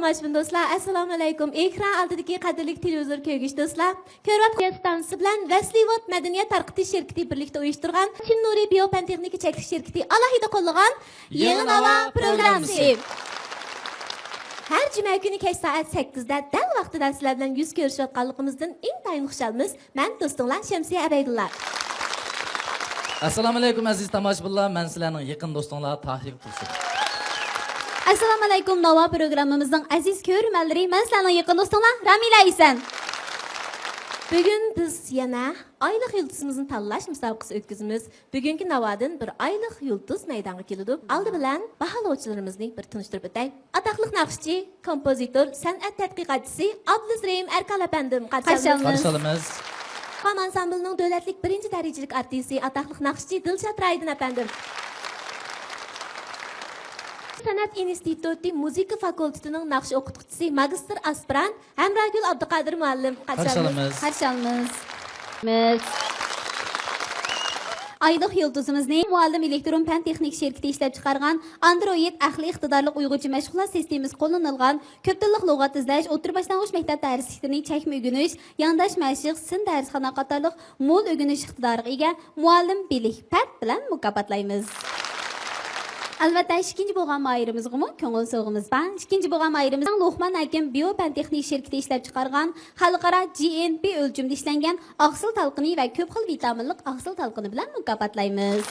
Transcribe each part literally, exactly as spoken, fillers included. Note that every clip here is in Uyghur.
تاماشىبىن دوستلار، ئەسسالامۇئەلەيكۇم. ئېكران ئالدىدىكى قەدىرلىك تېلېۋىزور كۆرگۈچى دوستلار، كۆرۈۋاتقان ستانسىسى بىلەن ۋەسلىۋوت مەدەنىيەت تارقىتىش شىركىتى بىرلىكتە ئۇيۇشتۇرغان چىن نۇرى بىيو پەن تېخنىكا چەكلىك شىركىتى ئالاھىدە قوللىغان يېڭى ناۋا پروگراممىسى. ھەر جۈمە كۈنى كەچ سائەت سەككىزدە دەل ۋاقتىدا سىلەر بىلەن يۈز كۆرۈشۈۋاتقانلىقىمىزدىن ئىنتايىن خۇشالمىز. مەن دوستۇڭلار شەمسىيە ئەبەيدۇللا. ئەسسالامۇئەلەيكۇم، ئەزىز تاماشىبىنلار، مەن سىلەرنىڭ يېقىن دوستۇڭلار تاھىر تۇرسۇن. ئەسسالامۇئەلەيكۇم، ناۋا پروگراممىمىزنىڭ ئەزىز كۆرۈرمەنلىرى، مەن سىلەرنىڭ يېقىن دوستۇڭلار رامىلە ئېسەن. بۈگۈن بىز يەنە ئايلىق يۇلتۇزىمىزنى تاللاش مۇسابىقىسى ئۆتكۈزىمىز. بۈگۈنكى ناۋادىن بىر ئايلىق يۇلتۇز مەيدانغا كېلىدۇ. ئالدى بىلەن باھالىغۇچىلىرىمىزنى بىر تونۇشتۇرۇپ ئۆتەي. ئاتاقلىق ناخشىچى، كومپوزىتور، سەنئەت تەتقىقاتچىسى ئابلىز رېھىم ئەركان ئەپەندىم، قارشى قارشى ئالىمىز. ئالىمىز. خام ئانسامبىلنىڭ دۆلەتلىك بىرىنچى دەرىجىلىك ئارتىسى، ئاتاقلىق ناخشىچى دىلشات رايدىن ئەپەندىم. سەنئەت ئىنستىتۇتى مۇزىكا فاكۇلتېتىنىڭ ناخشا ئوقۇتقۇچىسى، ماگىستىر ئاسپىرانت ھەمراگۈل ئابدۇقادىر مۇئەللىم، قارشى قارشى ئالىمىز. ئالىمىز. قارشى ئالىمىز. ئايلىق يۇلتۇزىمىزنى مۇئەللىم ئېلېكترون پەن تېخنىكا شىركىتى ئىشلەپچىقارغان ئاندرويىد ئەقلىي ئىقتىدارلىق ئۇيغۇرچە مەشغۇلات سىستېمىسى قوللىنىلغان كۆپ تىللىق لۇغەت ئىزدەش، ئوتتۇرا باشلانغۇچ مەكتەپ دەرسلىكلىرىنى چەكمە ئۆگىنىش، يانداش مەشىق، سىن دەرسخانا قاتارلىق مول ئۆگىنىش ئىقتىدارىغا ئىگە مۇئەللىم بىلىك پەت بىلەن مۇكاپاتلايمىز. ئەلۋەتتە، ئىككىنچى بولغان ماھىرىمىزغىمۇ كۆڭۈل سوۋغىمىز بار. ئىككىنچى بولغان ماھىرىمىزنىڭ لوقمان ھەكىم بىيو پەن تېخنىك شىركىتى ئىشلەپچىقارغان خەلقئارا جى ئېن پى ئۆلچىمىدە ئىشلەنگەن ئاقسىل تالقىنى ۋە كۆپ خىل ۋىتامىنلىق ئاقسىل تالقىنى بىلەن مۇكاپاتلايمىز.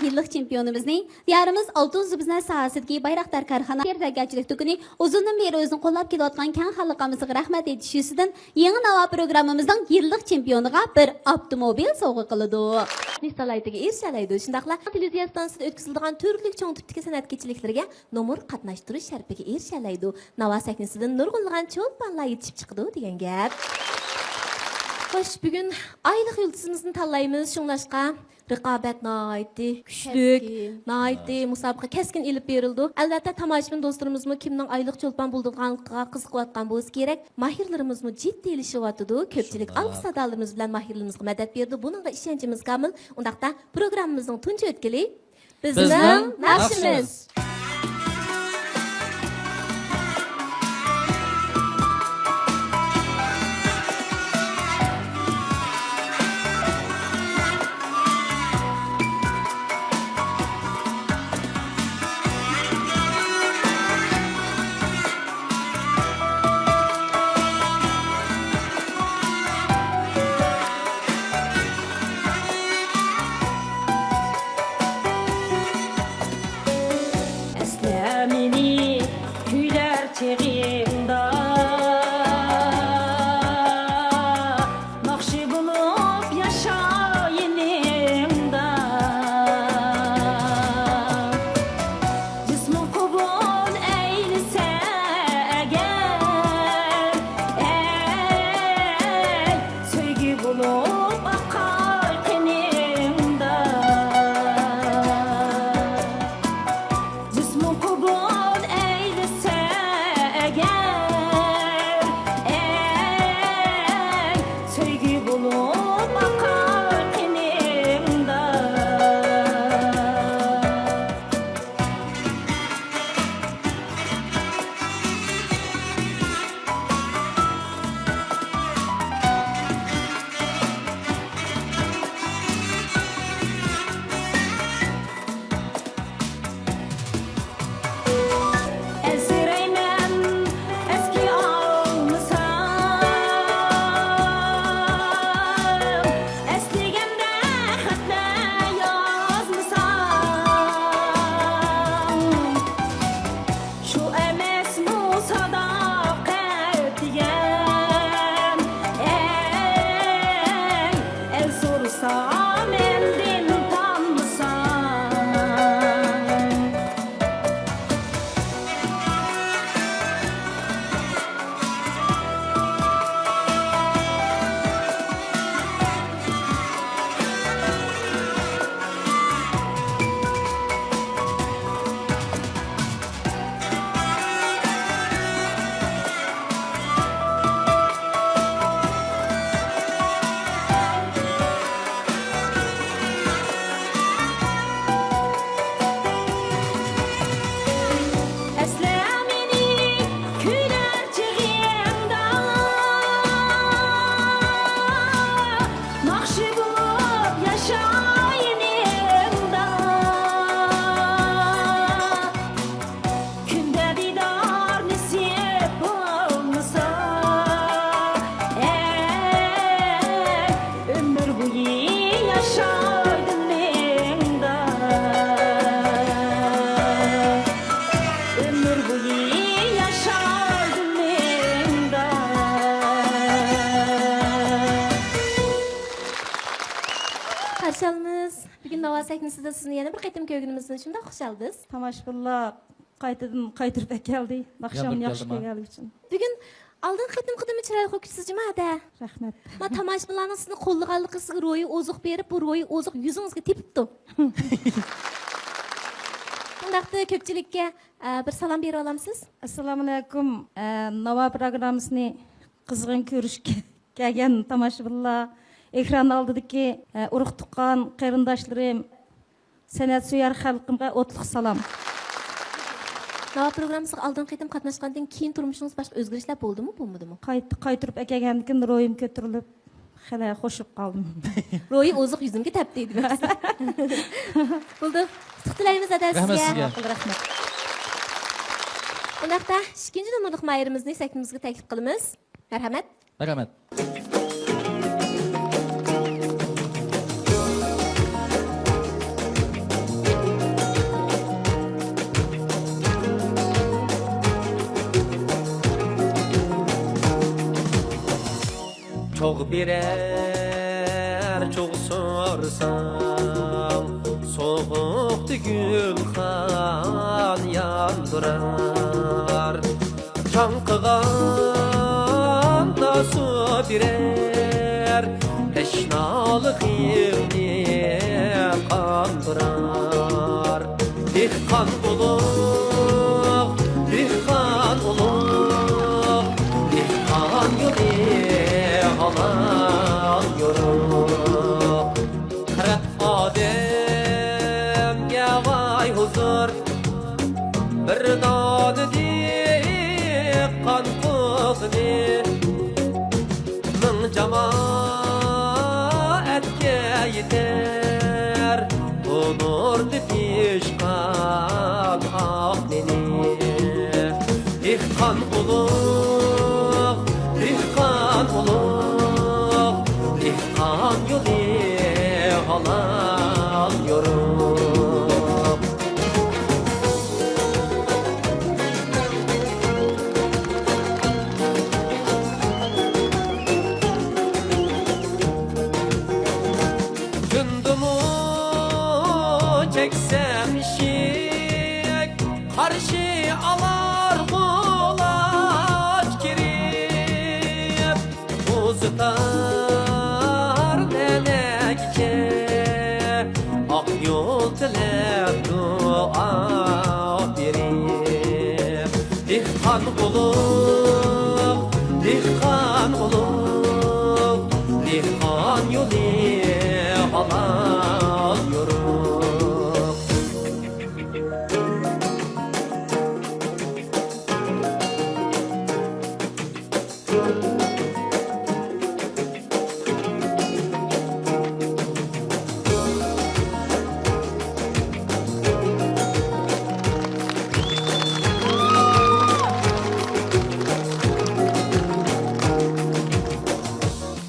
يىللىق چېمپىيونىمىزنى دىيارىمىز ئالتۇن زىبۇزەنەت ساھەسىدىكى بايراقدار كارخانا تەييارلىگەنچىلىك دۇكىنى ئۇزۇندىن بېرى ئۆزىنى قوللاپ كېلىۋاتقان كەڭ خەلقىمىزغا رەھمەت ئېيتىش يۈزىسىدىن يېڭى ناۋا پروگراممىمىزنىڭ يىللىق چېمپىيونىغا بىر ئاپتوموبىل سوۋغا قىلىدۇ. سالاھىيىتىگە ئېرىشەلەيدۇ. شۇنداقلا تېلېۋىزىيە ئىستانسىسىدا ئۆتكۈزۈلىدىغان تۈرلۈك چوڭ تىپتىكى سەنئەت كېچىلىكلىرىگە نومۇر قاتناشتۇرۇش شەرىپىگە ئېرىشەلەيدۇ. ناۋا سەھنىسىدىن نۇرغۇنلىغان چولپانلار يېتىشىپ چىقىدۇ دېگەن گەپ. خوش، بۈگۈن ئايلىق يۇلتۇزىمىزنى تاللايمىز، شۇڭلاشقا رىقابەت ناھايىتى كۈچلۈك، كەسكىن. ناھايىتى مۇسابىقە كەسكىن ئېلىپ بېرىلىدۇ. ئەلۋەتتە، تاماشىبىن دوستلىرىمىزمۇ كىمنىڭ ئايلىق چولپان بولىدىغانلىقىغا قىزىقىۋاتقان بولسا كېرەك. ماھىرلىرىمىزمۇ جىددىيلىشىۋاتىدۇ. كۆپچىلىك شۇنداق. ئالقىش سادالىرىمىز بىلەن ماھىرلىرىمىزغا مەدەت بېرىدۇ. بۇنىڭغا ئىشەنچىمىز كامىل. ئۇنداقتا، پروگراممىمىزنىڭ تۇنجى ئۆتكىلى بىزنىڭ بىزنىڭ ناخشىمىز. ناخشىمىز. ئەسلە مېنى كۈيلەر چېغىڭدا، ناخشا بولۇپ ياشا يېنىڭدا. جىسمىڭ قوبۇل ئەيلىسە ئەگەر، ئەي، سۆيگۈ بولۇپ ئاقاي قېنىڭدا. جىسمىڭ قوبۇل ئەيلىسە ئەگەر، سەھنىسىدە سىزنى يەنە بىر قېتىم كۆرگىنىمىزدىن شۇنداق خۇشالدىز. تاماشىبىنلار قايتىدىن قايتۇرۇپ ئەكەلدى. ئاخشامنى ياخشى كۆرگەنلىكى ئۈچۈن. بۈگۈن ئالدىنقى قېتىمقىدىنمۇ چىرايلىق بولۇپ كېتىپسىز جۇما ھەدە. رەھمەت. ما تاماشىبىنلارنىڭ سىزنى قوللىغانلىقى سىزگە روھىي ئوزۇق بېرىپ، بۇ روھىي ئوزۇق يۈزىڭىزگە تېپىپتۇ. شۇنداقتا كۆپچىلىككە، ئە، بىر سالام بېرىۋالامسىز؟ ئەسسالامۇئەلەيكۇم. ئە، ناۋا پروگراممىسىنى قىزغىن كۆرۈشكە كەلگەن تاماشىبىنلار، ئېكران ئالدىدىكى، ئە، ئۇرۇق-تۇغقان، قېرىنداشلىرىم، سەنئەتسۆيەر خەلقىمگە ئوتلۇق سالام. ناۋا پروگراممىسىغا ئالدىنقى قېتىم قاتناشقاندىن كېيىن تۇرمۇشىڭىزدا باشقا ئۆزگىرىشلەر بولدىمۇ، بولمىدىمۇ؟ قايت-، قايتۇرۇپ ئەكەلگەندىن كېيىن روھىم كۆتۈرۈلۈپ، خېلى خوش بولۇپ قالدىم. روھىي ئوزۇق يۈزۈمگە تەپتى دېمەكچى. بولدى. ئۇتۇق تىلەيمىز ھەدە سىزگە. رەھمەت سىزگە. ماقۇل، رەھمەت. ئۇنداقتا ئىككىنچى نومۇرلۇق ماھىرىمىزنى سەھنىمىزگە تەكلىپ قىلىمىز. مەرھەمەت. مەرھەمەت. چوغ بېرەر، چوغ سورىساڭ، سوغۇقتا گۈلخان ياندۇرار. چاڭقىغاندا سۇ بېرەر، تەشنالىقىڭنى قاندۇرار. دېھقان ئۇلۇغ، دېھقان ئۇلۇغ، دېھقان يولى ھالال يورۇق. خەلق ئادەمگە ۋاي ھۇزۇر، بىر دانە دېھقان قوزىنى مىڭ جامائەتكە يېتەر، بۇ نۇردا پىشقان ئاق نېنى. دېھقان ئۇلۇغ، دېھقان ئۇلۇغ، دېھقان يولى ھالال يورۇق. كۈندىمۇ چەكسەم ئىشىك، قارشى ئالار غۇلاچ كىرىپ. ئۇزىتار نەنەگىچە ئاق يول تىلەپ دۇئا بېرىپ. دېھقان ئۇلۇغ، دېھقان ئۇلۇغ، دېھقان يولى ھالال يورۇق.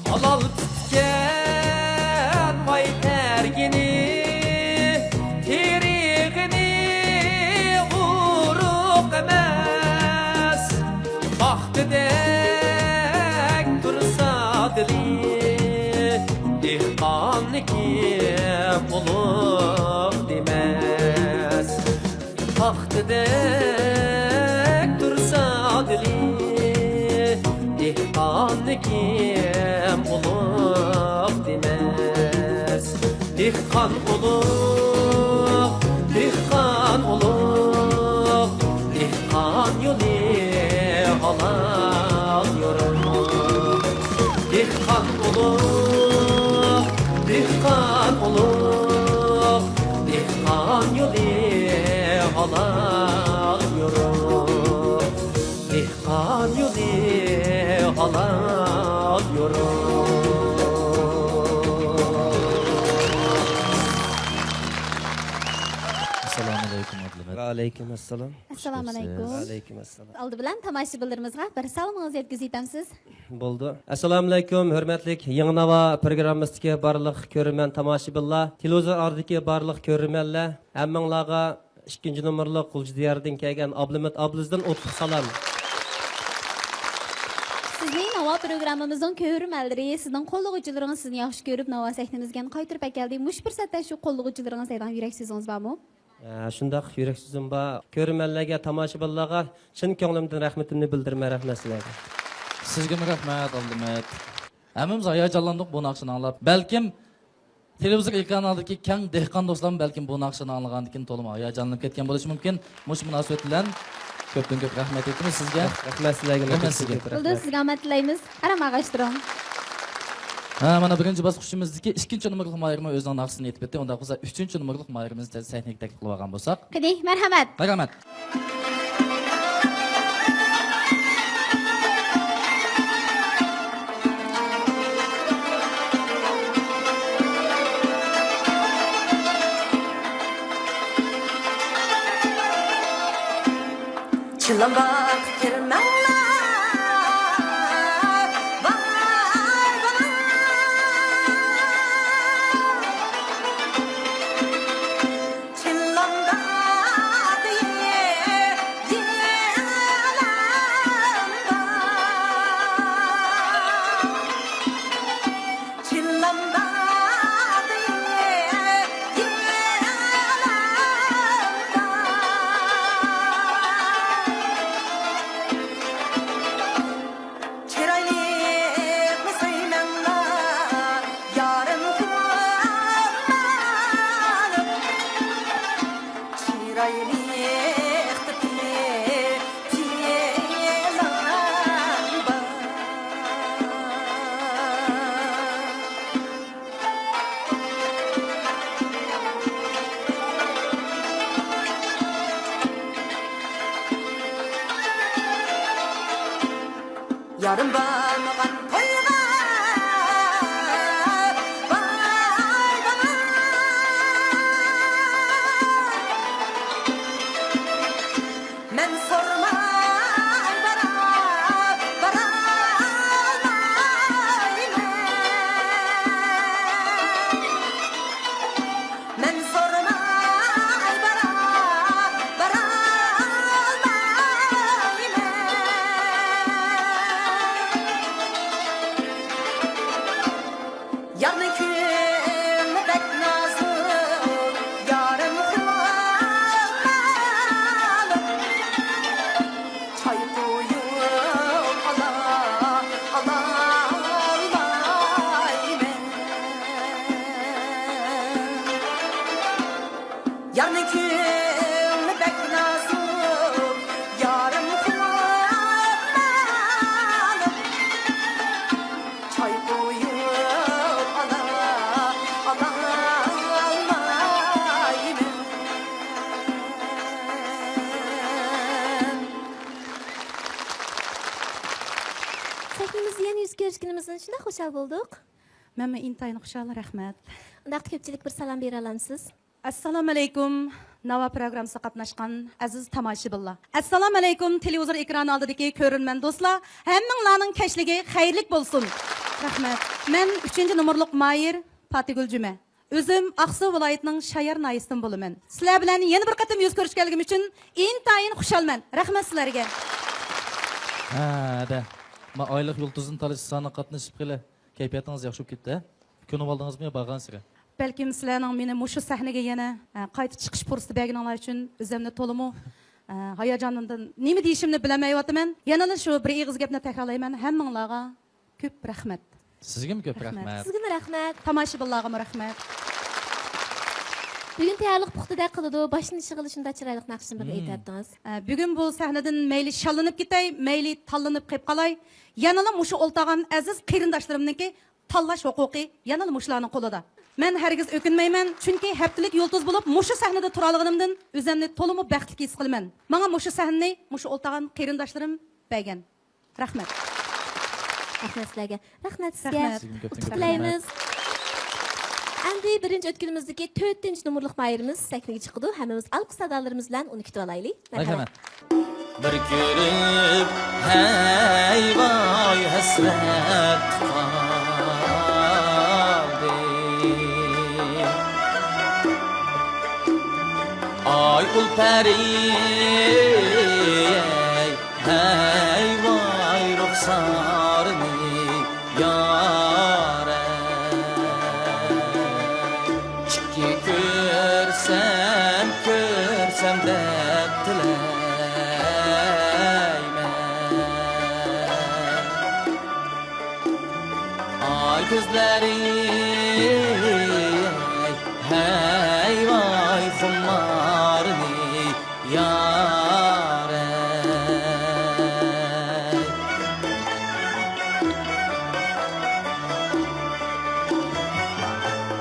ھالال پۈتكەن ماي تەرگىنى، تېرىغىنى ئۇرۇق ئەمەس، پاختىدەك تۇرسا دىلى، دېھقاننىڭكى ئۇلۇغ دېمەس. پاختىدەك تۇرسا دىلى، دېھقاننىڭكى ئۇلۇغ دېمەس. دېھقان ئۇلۇغ، دېھقان ئۇلۇغ، دېھقان يولى ھالال يورۇق. دېھقان ئۇلۇغ، دېھقان ئۇلۇغ، دېھقان يولى ھالال يورۇق. دېھقان يولى ھالال يورۇق. ئەسسالامۇئەلەيكۇم، ئابلىمىت. ۋەئەلەيكۇم ئەسسالام. ئەسسالامۇئەلەيكۇم. ۋەئەلەيكۇم ئەسسالام. ئالدى بىلەن تاماشىبىنلىرىمىزغا بىر سالىمىڭىزنى يەتكۈزۈۋېتەمسىز؟ بولدى. ئەسسالامۇئەلەيكۇم، ھۆرمەتلىك يېڭى ناۋا پروگراممىسىدىكى بارلىق كۆرۈرمەن، تاماشىبىنلار، تېلېۋىزور ئارىدىكى بارلىق كۆرۈرمەنلەر، ھەممىڭلارغا ئىككىنچى نومۇرلۇق غۇلجا دىيارىدىن كەلگەن ئابلىمىت ئابلىزدىن ئوتلۇق سالام. سىزنى ناۋا پروگراممىمىزنىڭ كۆرۈرمەنلىرى سىزنىڭ قوللىغۇچىلىرىڭىز سىزنى ياخشى كۆرۈپ، ناۋا سەھنىمىزگە يەنە قايتۇرۇپ ئەكەلدى. مۇشۇ پۇرسەتتە شۇ قوللىغۇچىلىرىڭىز دەيدىغان يۈرەك سۆزىڭىز بارمۇ؟ ئە، شۇنداق يۈرەك سۆزۈم بار. كۆرۈرمەنلەرگە، تاماشىبىنلارغا چىن كۆڭلۈمدىن رەھمىتىمنى بىلدۈرىمەن. رەھمەت سىلەرگە. سىزگىمۇ رەھمەت، ئابلىمىت. ھەممىمىز ھاياجانلاندۇق بۇ ناخشىنى ئاڭلاپ. بەلكىم تېلېۋىزور ئېكران ئالدىدىكى كەڭ دېھقان دوستلارمۇ بەلكىم بۇ ناخشىنى ئاڭلىغاندىن كېيىن تولىمۇ ھاياجانلىنىپ كەتكەن بولۇشى مۇمكىن. مۇشۇ مۇناسىۋەت بىلەن كۆپتىن كۆپ رەھمەت ئېيتىمىز سىزگە. رەھمەت سىلەرگە. رەھمەت سىزگە. بولدى، سىزگە ئامەت تىلەيمىز. ئارام ئاغاچ تۇرۇڭ. ھە، مانا بىرىنچى باسقۇچىمىزدىكى ئىككىنچى نومۇرلۇق ماھىرمۇ ئۆزىنىڭ ناخشىسىنى ئېيتىپ ئۆتتى. ئۇنداق بولسا ئۈچىنچى نومۇرلۇق ماھىرىمىزنى تېز سەھنىگە تەكلىپ قىلىپ ئالغان بولساق. قېنى، مەرھەمەت. مەرھەمەت. چىللام باغقا كىرمەڭلار، ۋاي بالام. چىللام باغدا يىلان بار. چىللام باغدا يىلان بار. چىرايلىقنى سۆيمەڭلار، يارىم قۇربانلىق. چىرايلىقتا پىلان بار. يارىم بارمىغان تويغا، ۋاي بالام. مەن سورىماي بارا، بارالمايمەن. مەن سورىماي بارا، بارالمايمەن. يارنىڭ كۆڭلى بەك نازۇك، يارىم خۇمار. چاي قۇيۇپ ئالا، ئالالمايمەن. يارنىڭ كۆڭلى بەك نازۇك، يارىم خۇمار. چاي قۇيۇپ ئالا، ئالالمايمەن. سەھنىمىزدە يەنە يۈز كۆرۈشكىنىمىزدىن شۇنداق خۇشال بولدۇق. مەنمۇ ئىنتايىن خۇشال، رەھمەت. ئۇنداقتا كۆپچىلىككە بىر سالام بېرەلەمسىز؟ ئەسسالامۇئەلەيكۇم، ناۋا پروگراممىسىغا قاتناشقان ئەزىز تاماشىبىنلار. ئەسسالامۇئەلەيكۇم، تېلېۋىزور ئېكرانى ئالدىدىكى كۆرۈرمەن دوستلار. ھەممىڭلارنىڭ كەچلىكى خەيرلىك بولسۇن. رەھمەت. مەن ئۈچىنچى نومۇرلۇق ماھىر پاتىگۈل جۈمە. ئۆزۈم ئاقسۇ ۋىلايىتىنىڭ شايار ناھىيىسىدىن بولىمەن. سىلەر بىلەن يەنە بىر قېتىم يۈز كۆرۈشكەنلىكىم ئۈچۈن ئىنتايىن خۇشالمەن. رەھمەت سىلەرگە. ھە، ھەدە. ما ئايلىق يۇلتۇزنى تالىشىش سانىغا قاتنىشىپ خېلى كەيپىياتىڭىز ياخشى بولۇپ كەتتى، ھە؟ كۆنۈۋالدىڭىزمۇ يا بارغانسېرى؟ بەلكىم سىلەرنىڭ مېنى مۇشۇ سەھنىگە يەنە، ئە، قايتا چىقىش پۇرسىتى بەرگىنىڭلار ئۈچۈن ئۆزۈمنى تولىمۇ، ئە، ھاياجاندىن نېمە دېيىشىمنى بىلەلمەيۋاتىمەن. يەنىلا شۇ بىر ئېغىز گەپنى تەكرارلايمەن، ھەممىڭلارغا كۆپ رەھمەت. سىزگىمۇ كۆپ رەھمەت. رەھمەت. سىزگىمۇ رەھمەت. تاماشىبىنلارغىمۇ رەھمەت. بۈگۈن تەييارلىق پۇختىدەك قىلىدۇ، باشلىنىشىغىلا شۇنداق چىرايلىق ناخشىنى بىر ئېيتىۋەتتىڭىز. ئە، بۈگۈن بۇ سەھنىدىن مەيلى شاللىنىپ كېتەي، مەيلى تاللىنىپ قېلىپ قالاي، يەنىلا مۇشۇ ئولتۇرغان ئەزىز قېرىنداشلىرىمنىڭكى تاللاش ھوقۇقى يەنىلا مۇشۇلارنىڭ قولىدا. مەن ھەرگىز ئۆكۈنمەيمەن، چۈنكى ھەپتىلىك يۇلتۇز بولۇپ مۇشۇ سەھنىدە تۇرالىغىنىمدىن ئۆزۈمنى تولىمۇ بەختلىك ھېس قىلىمەن. ماڭا مۇشۇ سەھنىنى مۇشۇ ئولتۇرغان قېرىنداشلىرىم بەرگەن. رەھمەت. رەھمەت سىلەرگە. رەھمەت سىزگە. رەھمەت. ئۇتۇق تىلەيمىز. ئەمدى بىرىنچى ئۆتكىلىمىزدىكى تۆتىنچى نومۇرلۇق ماھىرىمىز سەھنىگە چىقىدۇ. ھەممىمىز ئالقىش سادالىرىمىز بىلەن ئۇنى كۈتۈۋالايلى. مەرھەمەت. مەرھەمەت. بىر كۆرۈپ، ھەي ۋاي ھەسرەت قالدىم. ئاي ئۇل پەرى، ھەي ۋاي رۇخسارىنى كۆزلىرى، ھەي ۋاي خۇمارنى يارەي.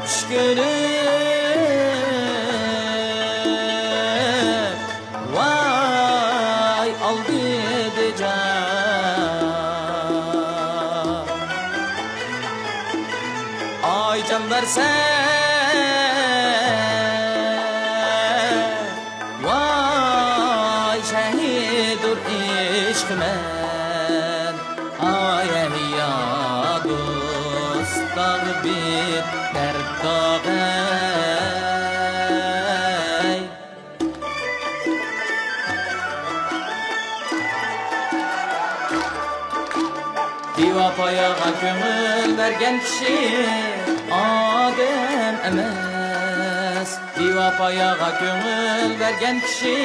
چۈش كۆرۈپ، ۋاي ئالدىدى جان. ئاي جان بەرسە، ۋاي شەھىدۇر ئىشقىمەن. ئاي ئەھيا دوستاغ بىر دەرد داغەي. بىۋاپاياغا كۆڭۈل بەرگەن كىشى ئادەم ئەمەس. بىۋاپاياغا كۆڭۈل بەرگەن كىشى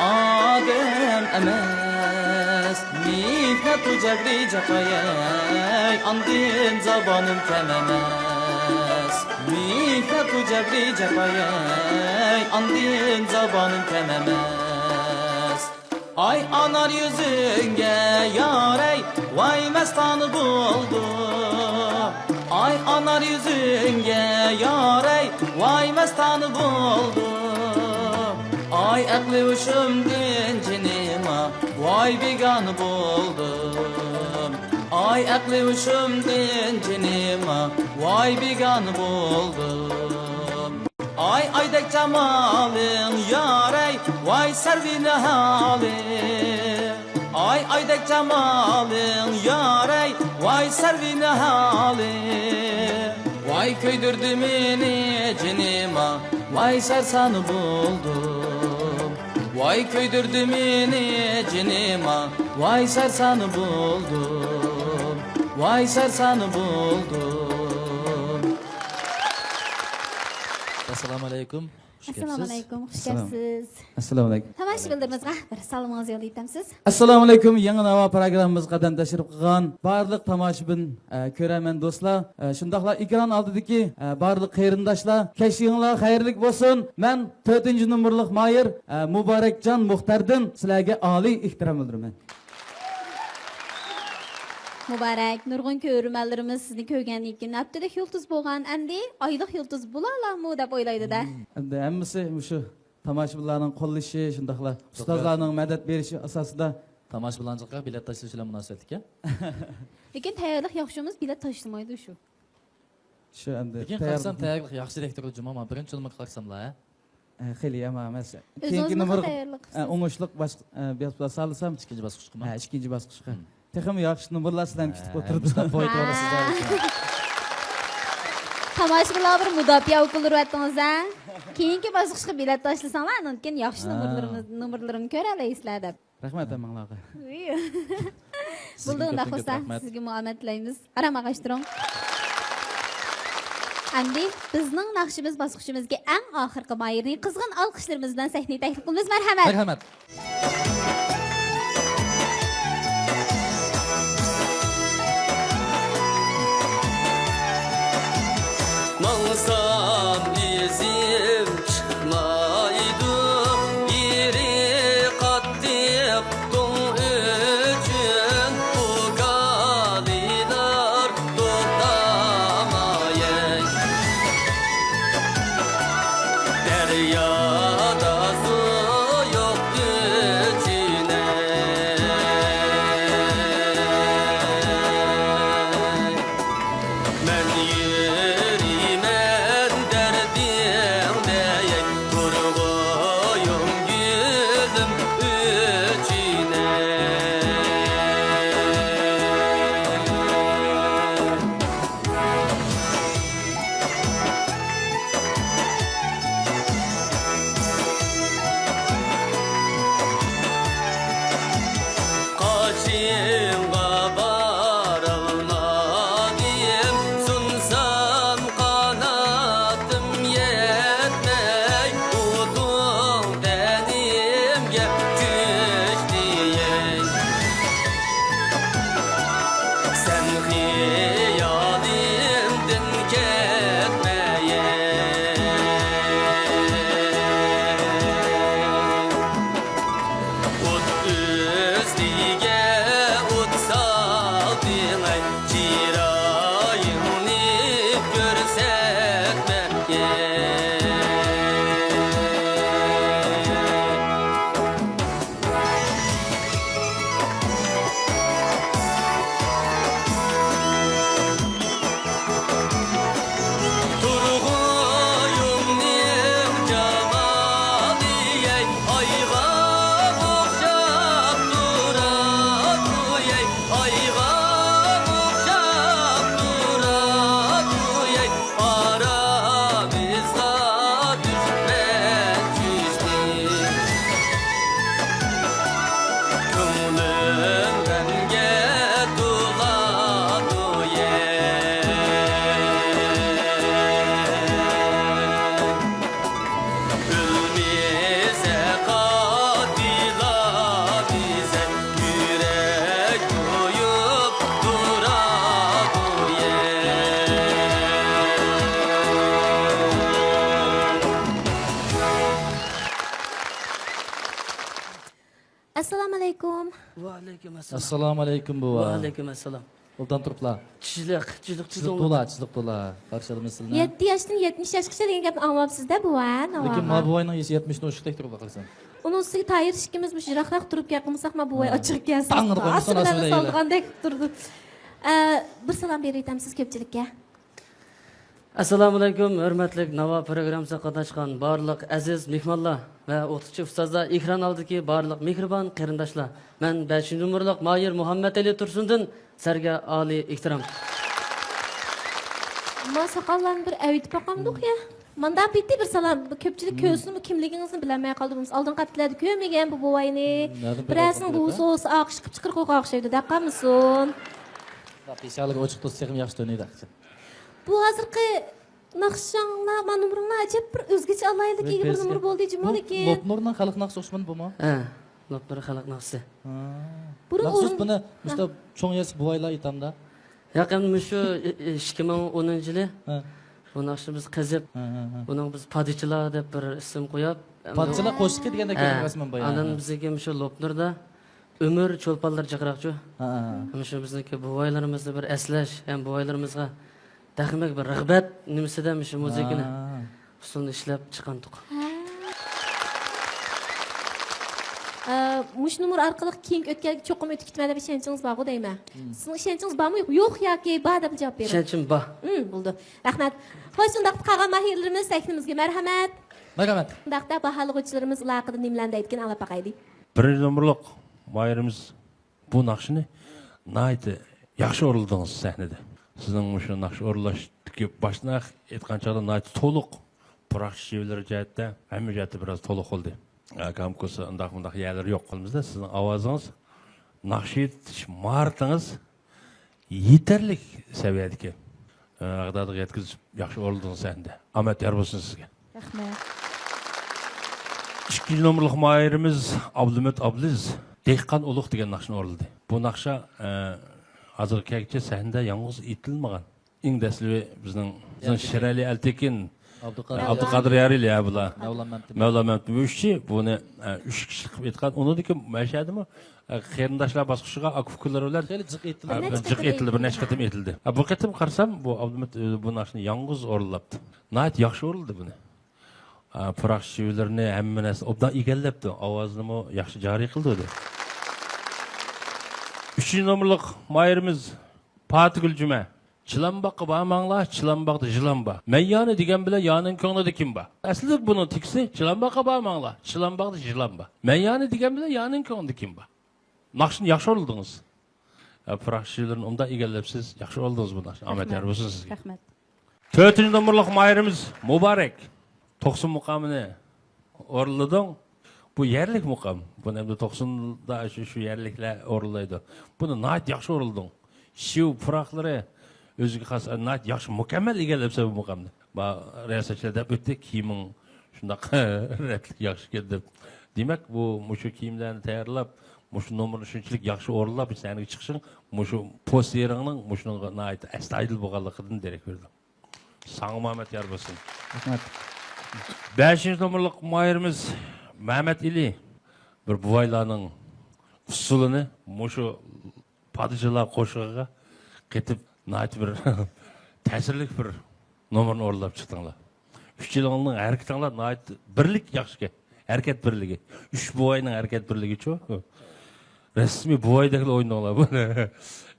ئادەم ئەمەس. مېھنەتۇ جەبرى جاپايەي، ئاندىن زامانىم كەم ئەمەس. مېھنەتۇ جەبرى جاپايەي، ئاندىن زامانىم كەم ئەمەس. ئاي ئانار يۈزۈڭگە يارەي، ۋاي مەستانە بولدۇم. ئاي ئانار يۈزۈڭگە يارەي، ۋاي مەستانە بولدۇم. ئاي ئەقلى ھوشۇمدىن جېنىما، ۋاي بىگانە بولدۇم. ئاي ئەقلى ھوشۇمدىن جېنىما، ۋاي بىگانە بولدۇم. ئاي ئايدەك جامالىڭ يارەي، ۋاي سەرۋى نىھالىڭ. ئاي ئايدەك جامالىڭ يارەي، ۋاي سەرۋى نىھالىڭ. ۋاي كۆيدۈردى مېنى جېنىما، ۋاي سەرسان بولدۇم. ۋاي كۆيدۈردى مېنى جېنىما، ۋاي سەرسان بولدۇم. ۋاي سەرسان بولدۇم. ئەسسالامۇ ئەلەيكۇم. خۇش ئەسسالامۇ كەپسىز. ئەلەيكۇم، خۇش ئەسسالام. كەپسىز. ئەسسالامۇ ئەلەيكۇم. تاماشىبىنلىرىمىزغە بىر سالىمىڭىزنى يوللاپ ئۆتەمسىز؟ ئەسسالامۇ ئەلەيكۇم. يېڭى ناۋا پروگراممىمىزغا قەدەم تەشرىپ قىلغان بارلىق تاماشىبىن، ئە، كۆرەرمەن دوستلار، ئە، شۇنداقلا ئېكران ئالدىدىكى، ئە، بارلىق قېرىنداشلار، كەچلىكىڭلار خەيرلىك بولسۇن. مەن تۆتىنچى نومۇرلۇق ماھىر، ئە، مۇبارەكجان مۇختەردىن سىلەرگە ئالىي ئېھتىرام بىلدۈرىمەن. مۇبارەك، نۇرغۇن كۆرۈرمەنلىرىمىز سىزنى كۆرگەندىن كېيىن، ھەپتىلىك يۇلتۇز بولغان، ئەمدى ئايلىق يۇلتۇز بولالامۇ دەپ ئويلايدۇ-دە. ئەمدى ھەممىسى مۇشۇ تاماشىبىنلارنىڭ قوللىشى، شۇنداقلا ئۇستازلارنىڭ مەدەت بېرىشى ئاساسىدا. تاماشىبىنلارنىڭ بېلەت تاشلىشى بىلەن مۇناسىۋەتلىك، ھە؟ لېكىن تەييارلىق ياخشى بولمىسا، بېلەت تاشلىمايدۇ شۇ. شۇ ئەمدى لېكىن تەييار قارىسام، تەييارلىق ياخشىدەك تۇرىدۇ جۇمۇ، مانا بىرىنچى نومۇرغا قارىساملا، ھە؟ ئە، خېلى يامان ئەمەس. ئۆزىڭىزمۇ كېيىنكى نومۇر، تەييارلىق ئە، قىلسىڭىز. ئوڭۇشلۇق باش-، ئە، بىر سالسام. ئىككىنچى باسقۇچقىمۇ؟ ھە، ئىككىنچى باسقۇچقا. مم. تېخىمۇ ياخشى نومۇرلار سىلەرنى كۈتۈپ ئە، ئولتۇرىدۇ. مۇشۇنداق بويىتىۋالىسىز. تاماشىبىنلار بىر مۇداپىئە ئوكۇللىرىۋەتتىڭىز ھە. كېيىنكى باسقۇچقا بىلەت تاشلىساڭلار، ئاندىن كېيىن ياخشى ھە. نومۇرلىرىمىز-، نومۇرلىرىمنى كۆرەلەيسىلەر دەپ. رەھمەت ھەممىڭلارغا. بولدى، سىزگە ئۇنداق كۆپتىن كۆپ بولسا، رەھمەت. سىزگىمۇ ئامەت تىلەيمىز. ئارام ئاغاچ تۇرۇڭ. ئەمدى بىزنىڭ ناخشىمىز باسقۇچىمىزدىكى ئەڭ ئاخىرقى ماھىرنى قىزغىن ئالقىشلىرىمىز بىلەن سەھنىگە تەكلىپ قىلىمىز. مەرھەمەت. مەرھەمەت. ماڭسام ئىزىم چىقمايدۇ، يېرى قاتتىق دۇڭ ئۈچۈن ئۇكالىلار توختىمايەي. دەريادا سۇ يوق ئۈچۈنەي. مەن يۈرىمەن دەردىڭدە، تۇرغۇيۇم گۈلۈم ئۈچۈن. قېشىڭغا بارالمىدىم، سۇنسام قاناتىم يەتمەي، ئۇدۇڭ تەنىمگە چۈشتى. سەن خىيالىي ئەسسالامۇ ئەلەيكۇم، بوۋا. ۋەئەلەيكۇم ئەسسالام. ئوبدان تۇرۇپلا. چىشلىق، چىشلىق، چىشلىق تولا، چىشلىق تولا. قارشى ئالىمىز سىزنى. يەتتە ياشتىن يەتمىش ياشقىچە دېگەن گەپنى ئاڭلاپسىز-دە، بوۋا، ناۋاغا. لېكىن ما بوۋاينىڭ يېشى يەتمىشتىن ئوشۇقتەك تۇرۇپ باقارسەن. ئۇنىڭ ئۈستىگە تايىر ئىككىمىز مۇشۇ يىراقراق تۇرۇپ گەپ قىلمىساق، ما بوۋاي ئاچچىقىپ كەلسۇن. تاڭ قىلىپ ئاسىرىنى سالغاندەك تۇرىدۇ. ئە، بىر سالام بېرىۋېتەمسىز كۆپچىلىككە؟ ئەسسالامۇئەلەيكۇم، ھۆرمەتلىك ناۋا پروگراممىسىغا قاتناشقان بارلىق ئەزىز مېھمانلار ۋە ئوقۇتقۇچى ئۇستازلار، ئېكران ئالدىدىكى بارلىق مېھرىبان قېرىنداشلار. مەن بەشىنچى نومۇرلۇق ماھىر مۇھەممەتئېلى تۇرسۇندىن سىلەرگە ئالىي ئېھتىرام. ما ساقاللارنى بىر ئەۋېتىپ باقامدۇق يا؟ ماندا پېتى بىر سالام، بۇ كۆپچىلىك كۆرسىمۇ كىملىكىڭىزنى بىلەلمەي قالدى. بولمىسا ئالدىنقى ھەپتىلەردە كۆرمىگەن بۇ بوۋاينى. بىرەرسىنىڭ بۇۋىسى بولسا ئاقىشقا چىقىرىققا ئوخشايدۇ، دەپ قالمىسۇن. پېشانىگە ئوچۇق تۇرسا تېخىمۇ ياخشى تونۇيدۇ. بۇ ھازىرقى ناخشاڭلار، ما نومۇرۇڭلار ئەجەب بىر ئۆزگىچە، ئالاھىدىلىككە ئىگە بىر نومۇر بولدى جۇمۇ. لېكىن لوپنۇرنىڭ خەلق ناخشىسى ئوخشىمىدى بۇمۇ؟ ھە، لوپنۇر خەلق ناخشىسى. بۇرۇن مەخسۇس بۇنى مۇشۇنداق چوڭ ياش بوۋايلار ئېيتامدا. ياق، ئەمدى مۇشۇ ئىككى مىڭ ئونىنچى يىلى بۇ ناخشىنى بىز قېزىپ، بۇنىڭغا بىز پادىچىلار دەپ بىر ئىسىم قويۇپ، پادىچىلار قوشىقى دېگەندەك گەپ ئەمەسمۇ بۇ؟ ئاندىن بىزنىڭكى مۇشۇ لوپنۇردا ئۆمۈر چولپانلىرى جىقراقچۇ. ھە، ھە، ھە. ھەم شۇ بىزنىڭكى بوۋايلىرىمىزنى بىر ئەسلەش، ھەم بوۋايلىرىمىزغا تېخىمۇ بىر رىغبەت نېمىسىدە مۇشۇ مۇزىكىنى، ھە، ئۇسسۇلنى ئىشلەپ چىققانتۇق. ھە. ئە، مۇشۇ نومۇر ئارقىلىق كېيىنكى ئۆتكەلگە چوقۇم ئۆتۈپ كېتىمەن دەپ ئىشەنچىڭىز بارغۇ دەيمەن. مم. سىزنىڭ ئىشەنچىڭىز بارمۇ يوق؟ يوق ياكى بار دەپلا جاۋاب بېرىڭ. ئىشەنچىم بار. مم، بولدى. رەھمەت. خوش، ئۇنداقتا قالغان ماھىرلىرىمىز سەھنىمىزگە مەرھەمەت. مەرھەمەت. ئۇنداقتا باھالىغۇچىلىرىمىز ئالاقىدە نېمىلەرنى دەيدىكىن، ئاڭلاپ باقايلى. بىرىنچى نومۇرلۇق ماھىرىمىز بۇ ناخشىنى ناھايىتى ياخشى ئورۇنلىدىڭىز سەھنىدە. سىزنىڭ مۇشۇ ناخشا ئورۇنلاشتىكى باشتىن ئېيتقان چاغدا ناھايىتى تولۇق، پۇراق شېۋىلىرى جەھەتتە، ھەممە جەھەتتە بىراز تولۇق بولدى. ئاكام كوسا ئۇنداق مۇنداق يەرلىرى يوق قىلمىزدا، سىزنىڭ ئاۋازىڭىز ناخشا ئېيتىش ماھارىتىڭىز يېتەرلىك سەۋىيەدىكەن. ئە، ئاغدادىغا يەتكۈزۈپ ياخشى ئورۇندىڭىز سەھنىدە. ئامەت يار بولسۇن سىزگە. رەھمەت. ئىككىنچى نومۇرلۇق ماھىرىمىز ئابلىمىت ئابلىز دېھقان ئۇلۇغ دېگەن ناخشىنى ئورۇنلىدى. بۇ ناخشا، ئە، ھازىرغا كەلگۈچە سەھنىدە يالغۇز ئېيتىلمىغان. ئەڭ دەسلىپى بىزنىڭ، بىزنىڭ شېرئەلى ئەلتېكىن، ئابدۇقادىر يارى. ئابدۇقادىر يارى يا بۇلار. مەۋلان مەمتىمىن. مەۋلان مەمتىمىن ئۈچى بۇنى، ئە، ئۈچ كىشىلىك قىلىپ ئېيتقان. ئۇنىڭدىن كېيىن مەشەدىمۇ، ئە، قېرىنداشلار باسقۇچىغا ئاكا ئۇكىلىرى بىلەن، خېلى جىق ئېيتىلدى. ئە، بىر نەچچە جىق قېتىم ئېيتىلدى، بىر نەچچە قېتىم ئېيتىلدى. ئە، بۇ قېتىم قارىسام، بۇ ئابلىمىت، ئە، بۇ ناخشىنى يالغۇز ئورۇنلاپتۇ. ناھايىتى ياخشى ئورۇنلىدى بۇنى. ئە، پۇراق شېۋىلىرىنى، ھەممە نەرسىنى ئوبدان ئىگىلەپتۇ. ئاۋازىنىمۇ ياخشى جارى قىلدى. ئۈچىنچى نومۇرلۇق ماھىرىمىز پاتىگۈل جۈمە. چىلانباغقا بارماڭلار، چىلانباغدا يىلان بار. مەن يانى دېگەن بىلەن يانىڭ كۆڭلىدە كىم بار؟ ئەسلىدە بۇنىڭ تېكىستى، چىلانباغقا بارماڭلار، چىلانباغدا يىلان بار. مەن يانى دېگەن بىلەن يانىڭ كۆڭلىدە كىم بار؟ ناخشىنى ياخشى ئورۇنلىدىڭىز. ھە، پۇراق شېۋىلىرىنى ئوبدان ئىگىلەپسىز، ياخشى ئورۇندىڭىز بۇ ناخشىنى. ئامەت يار بولسۇن سىزگە. رەھمەت. تۆتىنچى نومۇرلۇق ماھىرىمىز مۇبارەك. توقسۇن مۇقامىنى ئورۇنلىدىڭ. بۇ يەرلىك مۇقام. بۇنى ئەمدى توقسۇندا شۇ، شۇ يەرلىكلەر ئورۇنلايدۇ. بۇنى ناھايىتى ياخشى ئورۇنلىدىڭ. شېۋە پۇراقلىرى ئۆزىگە خاس، ناھايىتى ياخشى، مۇكەممەل ئىگىلەپسەن بۇ مۇقامنى. با-، رىياسەتچىلەر دەپ ئۆتتى، كىيىمىڭ شۇنداق رەتلىك ياخشىكەن دەپ. دېمەك، بۇ، مۇشۇ كىيىملەرنى تەييارلاپ، مۇشۇ نومۇرنى شۇنچىلىك ياخشى ئورۇنلاپ، سەھنىگە چىقىشىڭ، مۇشۇ پوستېرىڭنىڭ مۇشۇنىڭغا ناھايىتى ئەستايىدىل بولغانلىقىدىن دېرەك بېرىدۇ. ساڭىمۇ ئامەت يار بولسۇن. رەھمەت. بەشىنچى نومۇرلۇق ماھىرىمىز مەمەت ئېلى بىر بوۋايلارنىڭ ئۇسسۇلىنى مۇشۇ پادىچىلار قوشىقىغا قېتىپ، ناھايىتى بىر تەسىرلىك بىر نومۇرنى ئورۇنلاپ چىقتىڭلار. ئۈچىلىڭلارنىڭ ھەرىكىتىڭلار ناھايىتى بىرلىك ياخشىكەن. ھەرىكەت بىرلىكى. ئۈچ بوۋاينىڭ ھەرىكەت بىرلىكىچۇ. رەسمىي بوۋايدەكلا ئوينىدىڭلار بۇنى.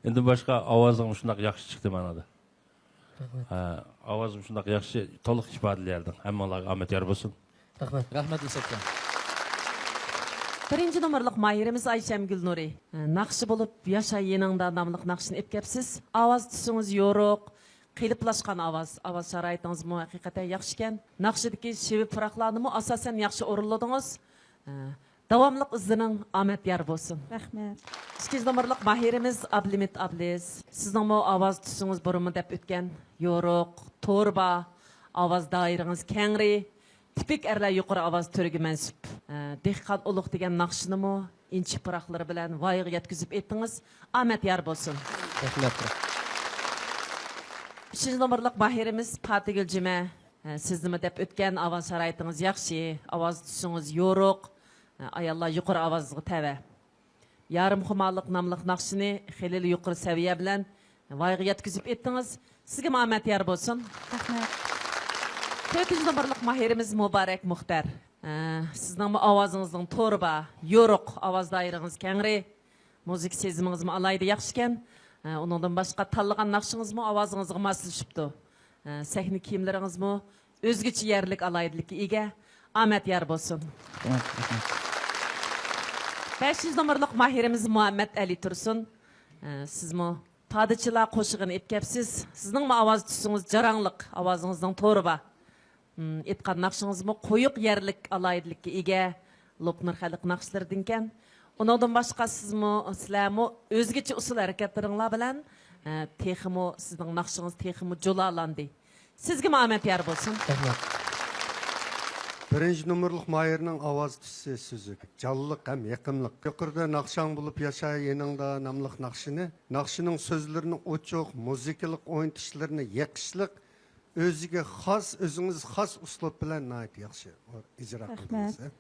ئەمدى باشقا ئاۋازىڭ شۇنداق ياخشى چىقتى مانادا. رەھمەت. ھە، ئاۋازىم شۇنداق ياخشى، تولۇق ئىپادىلەردىڭ. ھەممىڭلارغا ئامەت يار بولسۇن. رەھمەت. رەھمەت، ئىسەتكەن. بىرىنچى نومۇرلۇق ماھىرىمىز ئايشەمگۈل نۇرى. ناخشا بولۇپ ياشا يېنىڭدا ناملىق ناخشىنى ئېلىپ كەپسىز. ئاۋاز تۈسىڭىز يورۇق، قېلىپلاشقان ئاۋاز. ئاۋاز شارائىتىڭىزمۇ ھەقىقەتەن ياخشىكەن. ناخشىدىكى شېۋە پۇراقلارنىمۇ ئاساسەن ياخشى ئورۇنلىدىڭىز. داۋاملىق ئىزلىنىڭ، ئامەت يار بولسۇن. رەھمەت. ئىككىنچى نومۇرلۇق ماھىرىمىز ئابلىمىت ئابلىز. سىزنىڭمۇ ئاۋاز تۈسىڭىز بۇرۇنمۇ دەپ ئۆتكەن، يورۇق، تور بار، ئاۋاز دائىرىڭىز كەڭرى، تىپىك ئەرلەر يۇقىرى ئاۋاز تۈرىگە مەنسۇپ. ئە، دېھقان ئۇلۇغ دېگەن ناخشىنىمۇ ئىنچىكە پۇراقلىرى بىلەن ۋايىغا يەتكۈزۈپ ئېيتتىڭىز. ئامەت يار بولسۇن. رەھمەت. ئۈچىنچى نومۇرلۇق ماھىرىمىز پاتىگۈل جۈمە. ئە، سىزنىمۇ دەپ ئۆتكەن، ئاۋاز شارائىتىڭىز ياخشى، ئاۋاز تۈسىڭىز يورۇق. ئە، ئاياللار يۇقىرى ئاۋازغا تەۋە. يارىم خۇمارلىق ناملىق ناخشىنى خېلىلا يۇقىرى سەۋىيە بىلەن ۋايغا يەتكۈزۈپ ئېيتتىڭىز. سىزگىمۇ ئامەت يار بولسۇن. رەھمەت. تۆتىنچى نومۇرلۇق ماھىرىمىز مۇبارەك مۇختەر. ئە، سىزنىڭمۇ ئاۋازىڭىزنىڭ تورى بار، يورۇق، ئاۋاز دائىرىڭىز كەڭرى، مۇزىكا سېزىمىڭىزمۇ ئالاھىدە ياخشىكەن. ئە، ئۇنىڭدىن باشقا تاللىغان ناخشىڭىزمۇ ئاۋازىڭىزغا ماسلىشىپتۇ. ئە، سەھنە كىيىملىرىڭىزمۇ ئۆزگىچە يەرلىك ئالاھىدىلىككە ئىگە. ئامەت يار بولسۇن. رەھمەت، رەھمەت. بەشىنچى نومۇرلۇق ماھىرىمىز مۇھەممەد ئەلى تۇرسۇن. ئە، سىزمۇ پادىچىلار قوشىقىنى ئېلىپ كەپسىز. سىزنىڭمۇ ئاۋاز تۈسىڭىز جاراڭلىق، ئاۋازىڭىزنىڭ تورى بار. م، ئېيتقان ناخشىڭىزمۇ قويۇق يەرلىك ئالاھىدىلىككە ئىگە، لوپنۇر خەلق ناخشىلىرىدىنكەن. ئۇنىڭدىن باشقا سىزمۇ، سىلەرمۇ ئۆزگىچە ئۇسسۇل ھەرىكەتلىرىڭلار بىلەن، ئە، تېخىمۇ سىزنىڭ ناخشىڭىز تېخىمۇ جۇلالاندى. سىزگىمۇ ئامەت يار بولسۇن. رەھمەت. بىرىنچى نومۇرلۇق ماھىرنىڭ ئاۋاز تۈسى سۈزۈك، جانلىق ھەم يېقىملىق. يۇقىرىدا ناخشاڭ بولۇپ ياشا يېنىڭدا ناملىق ناخشىنى، ناخشىنىڭ سۆزلىرىنى ئوچۇق، مۇزىكىلىق ئوينىتىشلىرىنى يېقىشلىق، ئۆزىگە خاس، ئۆزىڭىز خاس ئۇسلۇب بىلەن ناھايىتى ياخشى ئىجرا قىلدىڭىز. رەھمەت.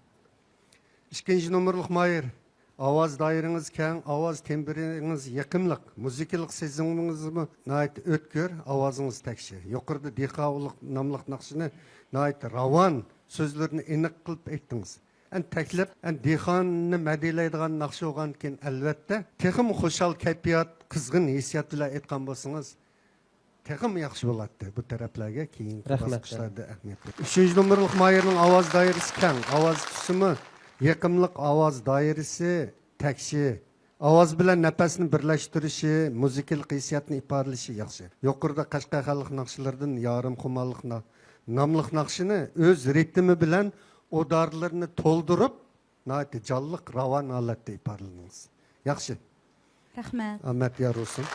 ئىككىنچى نومۇرلۇق ماھىر، ئاۋاز دائىرىڭىز كەڭ، ئاۋاز تېمبرىڭىز يېقىملىق، مۇزىكىلىق سېزىمىڭىزمۇ ناھايىتى ئۆتكۈر، ئاۋازىڭىز تەكشى. يۇقىرىدا دېھقان ئۇلۇغ ناملىق ناخشىنى ناھايىتى راۋان، سۆزلىرىنى ئېنىق قىلىپ ئېيتتىڭىز. ئەمدى تەكلىپ، ئەمدى دېھقاننى مەدھىيەلەيدىغان ناخشا بولغاندىكىن، ئەلۋەتتە، تېخىمۇ خۇشال كەيپىيات، قىزغىن ھېسسىيات بىلەن ئېيتقان بولسىڭىز، تېخىمۇ ياخشى بولاتتى. بۇ تەرەپلەرگە كېيىنكى رەھمەت. باسقۇچلاردا ئەھمىيەت بېرىڭ. ئۈچىنچى نومۇرلۇق ماھىرنىڭ ئاۋاز دائىرىسى كەڭ، ئاۋاز تۈسىمۇ يېقىملىق، ئاۋاز دائىرىسى تەكشى. ئاۋاز بىلەن نەپەسنى بىرلەشتۈرۈشى، مۇزىكىلىق ھېسسىياتنى ئىپادىلىشى ياخشى. يۇقىرىدا قەشقەر خەلق ناخشىلىرىدىن يارىم خۇمارلىق نا-، ناملىق ناخشىنى ئۆز رىتىمى بىلەن ئۇدارلىرىنى تولدۇرۇپ، ناھايىتى جانلىق، راۋان ھالەتتە ئىپادىلىدىڭىز. ياخشى. رەھمەت. ئامەت يار بولسۇن.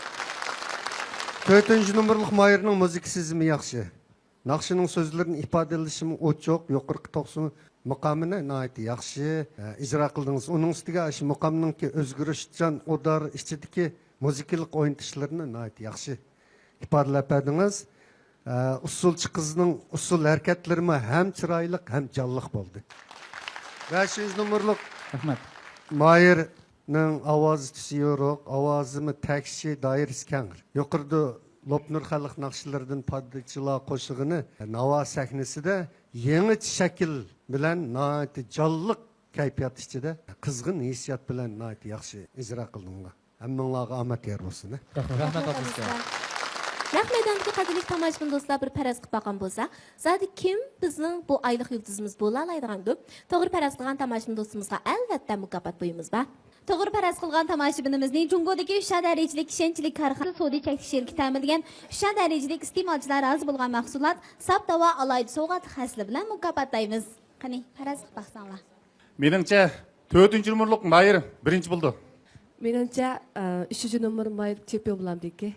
تۆتىنچى نومۇرلۇق ماھىرنىڭ مۇزىكا سېزىمى ياخشى. ناخشىنىڭ سۆزلىرىنى ئىپادىلىشىمۇ ئوچۇق، يۇقىرىقى توقسۇن مۇقامىنى ناھايىتى ياخشى، ئە، ئىجرا قىلدىڭىز. ئۇنىڭ ئۈستىگە شۇ مۇقامنىڭكى ئۆزگىرىشچان ئۇدار ئىچىدىكى مۇزىكىلىق ئوينىتىشلىرىنى ناھايىتى ياخشى ئىپادىلەپ بەردىڭىز. ئە، ئۇسسۇلچى قىزنىڭ ئۇسسۇل ھەرىكەتلىرىمۇ ھەم چىرايلىق، ھەم جانلىق بولدى. بەشىنچى نومۇرلۇق رەھمەت. ماھىرنىڭ ئاۋازى تۈسى يورۇق، ئاۋازىمۇ تەكشى، دائىرىسى كەڭ. يۇقىرىدا لوپنۇر خەلق ناخشىلىرىدىن پادىچىلار قوشىقىنى ناۋا سەھنىسىدە يېڭىچە شەكىل بىلەن ناھايىتى جانلىق كەيپىيات ئىچىدە، قىزغىن ھېسسىيات بىلەن ناھايىتى ياخشى ئىجرا قىلدىڭلار. ھەممىڭلارغا ئامەت يار بولسۇن. رەھمەت، ئاتىسىغا. نەق مەيداندىكى قەدىرلىك تاماشىبىن دوستلار، بىر پەرەز قىلىپ باققان بولسا، زادى كىم بىزنىڭ بۇ ئايلىق يۇلتۇزىمىز بولالايدىغاندۇ؟ توغرا پەرەز قىلغان تاماشىبىن دوستىمىزغا ئەلۋەتتە مۇكاپات بۇيۇمىمىز بار. توغرا پەرەز قىلغان تاماشىبىنىمىزنى جۇڭگودىكى ئۈچەر دەرىجىلىك ئىشەنچلىك كارخانا سودا چەكلىك شىركىتى تەمىنلىگەن ئۈچەر دەرىجىلىك ئىستېمالچىلار رازى بولغان مەھسۇلات، ساپ داۋا ئالاھىدە سوۋغاتلىق ھەسسىلە بىلەن مۇكاپاتلايمىز. قېنى، پەرەز قىلىپ باقساڭلار. مېنىڭچە، تۆتىنچى نومۇرلۇق ماھىر بىرىنچى بولىدۇ. مېنىڭچە، ئە، ئۈچىنچى نومۇر ماھىر چېمپىيون بولامدىكى.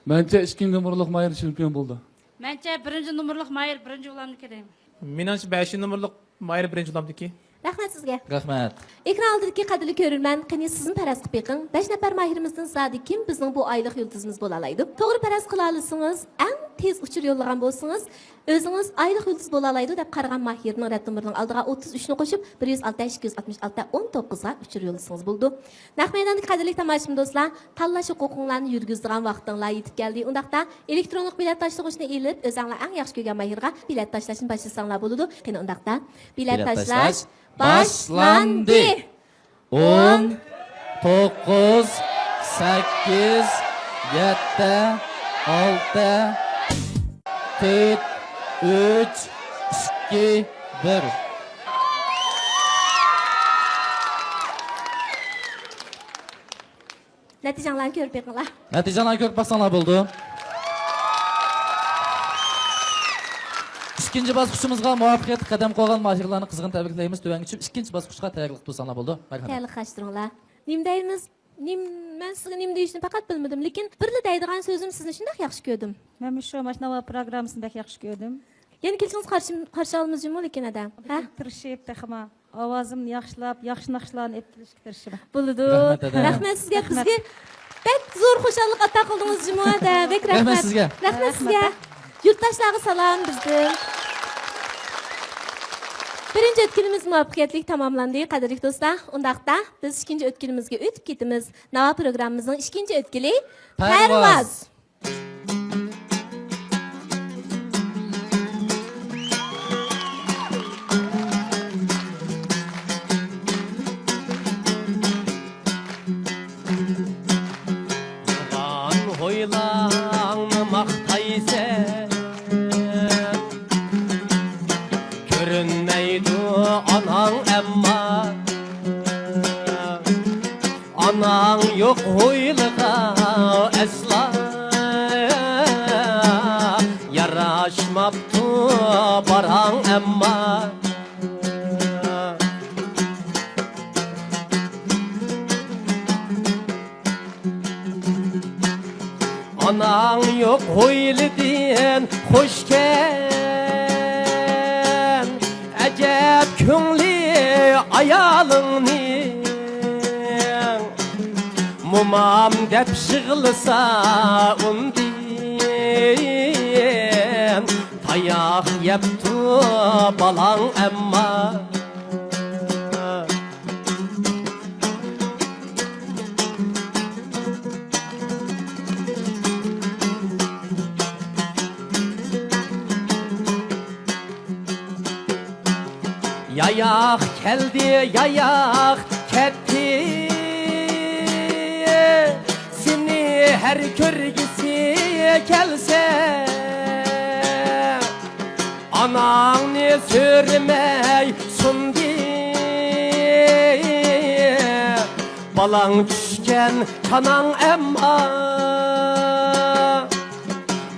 مەنچە، ئىككىنچى نومۇرلۇق ماھىر چېمپىيون بولىدۇ. مەنچە، بىرىنچى نومۇرلۇق ماھىر بىرىنچى بولامدىكى دەيمەن. مېنىڭچە، بەشىنچى نومۇرلۇق ماھىر بىرىنچى بولامدىكى. رەھمەت سىزگە. رەھمەت. ئېكران ئالدىدىكى قەدىرلىك كۆرۈرمەن، قېنى سىزمۇ پەرەز قىلىپ بېقىڭ، بەش نەپەر ماھىرىمىزدىن زادى كىم بىزنىڭ بۇ ئايلىق يۇلتۇزىمىز بولالايدۇ؟ توغرا پەرەز قىلالىسىڭىز، ئەڭ تېز ئۇچۇر يوللىغان بولسىڭىز، ئۆزىڭىز ئايلىق يۇلتۇز بولالايدۇ دەپ قارىغان ماھىرنىڭ رەت نومۇرىنىڭ ئالدىغا ئوتتۇز ئۈچنى قوشۇپ، بىر يۈز ئالتە، ئىككى يۈز ئاتمىش ئالتە، ئون توققۇزغا ئۇچۇر يوللىسىڭىز بولىدۇ. نەق مەيداندىكى قەدىرلىك تاماشىبىن دوستلار، تاللاش ھوقۇقۇڭلارنى يۈرگۈزىدىغان ۋاقتىڭلار يېتىپ كەلدى. ئۇنداقتا، ئېلېكترونلۇق بېلەت تاشلىغۇچنى ئېلىپ، ئۆزەڭلار ئەڭ ياخشى كۆرگەن ماھىرغا بېلەت تاشلاشنى باشلىساڭلار بولىدۇ. قېنى، ئۇنداقتا، بېلەت بېلەت تاشلاش تاشلاش باشلاندى. باشلاندى. ئون، توققۇز، سەككىز، يەتتە، ئالتە، تۆت، ئۈچ، ئىككى، بىر. نەتىجەڭلارنى كۆرۈپ بېقىڭلار. نەتىجەڭلارنى كۆرۈپ باقساڭلار بولىدۇ. ئىككىنچى باسقۇچىمىزغا مۇۋەپپەقىيەتلىك قەدەم قويغان ماھىرلارنى قىزغىن تەبرىكلەيمىز. تۆۋەنگە چۈشۈپ، ئىككىنچى باسقۇچقا تەييارلىق تۇرساڭلار بولىدۇ. مەرھەمەت. تەييارلىق قىلىشتۇرۇڭلار. نېمە دەيمىز؟ نېمە، مەن سىزگە نېمە دېيىشنى پەقەت بىلمىدىم، لېكىن بىرلا دەيدىغان سۆزۈم، سىزنى شۇنداق ياخشى كۆردۈم. مەنمۇ شۇ، ماشۇ ناۋا پروگراممىسىنى بەك ياخشى كۆردۈم. يەنە كېلىشىڭىز قارشى، قارشى ئالىمىز جۇمۇ، لېكىن ئەدە. ھە؟ تىرىشىپ، تېخىمۇ ئاۋازىمنى ياخشىلاپ، ياخشى ناخشىلارنى ئېلىپ كېلىشكە تىرىشىمەن. بولىدۇ. رەھمەت، ئەدە. رەھمەت سىزگە، رەھمەت. بىزگە بەك زور خۇشاللىق ئاتا قىلدىڭىز جۇمۇ، ئەدە. بەك رەھمەت. رەھمەت سىزگە. رەھمەت سىزگە. يۇرتداشلارغا سالام بىزدىن. بىرىنچى ئۆتكىلىمىز مۇۋەپپەقىيەتلىك تاماملاندى، قەدىرلىك دوستلار. ئۇنداقتا بىز ئىككىنچى ئۆتكىلىمىزگە ئۆتۈپ كېتىمىز. ناۋا پروگراممىمىزنىڭ ئىككىنچى ئۆتكىلى پەرۋاز. پەرۋاز. قىلغان ھويلاڭنى ماختايسەن، كۆرۈنمەيدۇ ئاناڭ ئەمما. ئاناڭ يوق ھويلىغا ئەسلا ياراشماپتۇ باراڭ ئەمما. ئاناڭ يوق ھويلىدىن خۇشكەن، ئەجەب كۆڭلى ئايالىڭنىڭ. مومام دەپ يىغلىسا ئۇندىن، تاياق يەپتۇ بالاڭ ئەمما. ياياق كەلدى، ياياق كەتتى، سېنى ھەر كۆرگۈسى كەلسە، ئاناڭنى سۆرىمەي سۇندى. بالاڭ چۈشكەن چاناڭ ئەمما،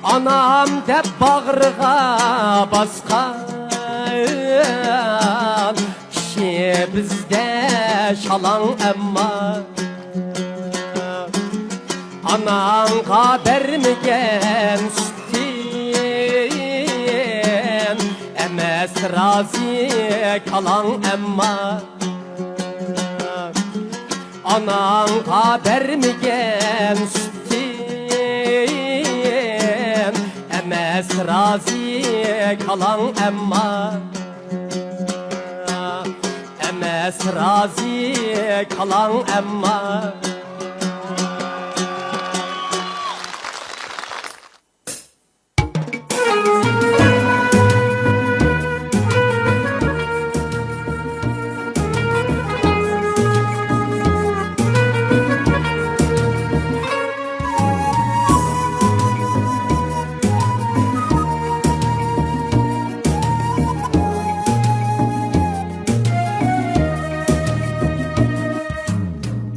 ئانام دەپ باغرىغا باسقان كىشى بىزدە شالاڭ ئەمما. ئاناڭغا بەرمىگەن سۈتتىن ئەمەس رازى كالاڭ ئەمما. ئاناڭغا بەرمىگەن سۈتتىن ئەمەس رازى كالاڭ ئەمما. ئەمەس رازى كالاڭ ئەمما.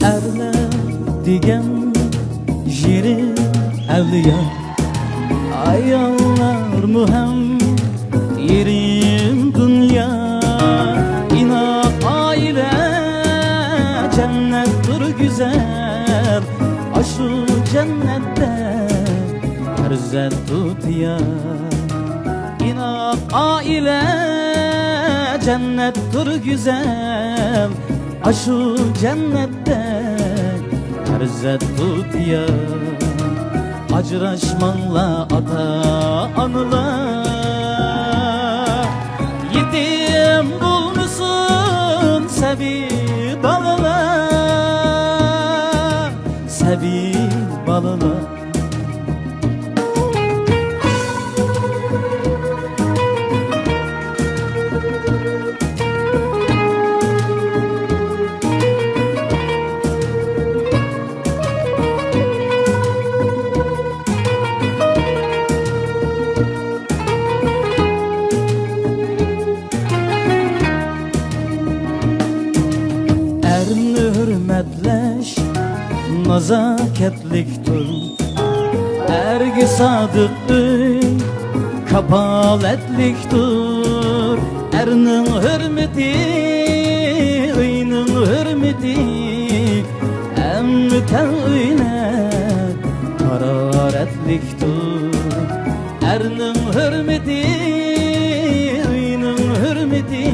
ئەرلەر دېگەن يېرىم ئەۋلىيا، ئاياللارمۇ ھەم يېرىم دۇنيا. ئىناق ئائىلە جەننەتتۇر گۈزەل، ئاشۇ جەننەتتە پەرزەنت تۇتىيا. ئىناق ئائىلە جەننەتتۇر گۈزەل، ئاشۇ جەننەتتە پەرزەنت تۇتىيا. ئاجراشماڭلار ئاتا-ئانىلار، يېتىم بولمىسۇن سەبىي بالىلار، سەبىي بالىلار. ئەرنى ھۆرمەتلەش نازاكەتلىكتۇر. ئەرگە سادىق ئۆي كاپالەتلىكتۇر. ئەرنىڭ ھۆرمىتى، ئۆينىڭ ھۆرمىتى، ئەمما تەڭ ئۆيلەر ھارارەتلىكتۇر. ئەرنىڭ ھۆرمىتى، ئۆينىڭ ھۆرمىتى،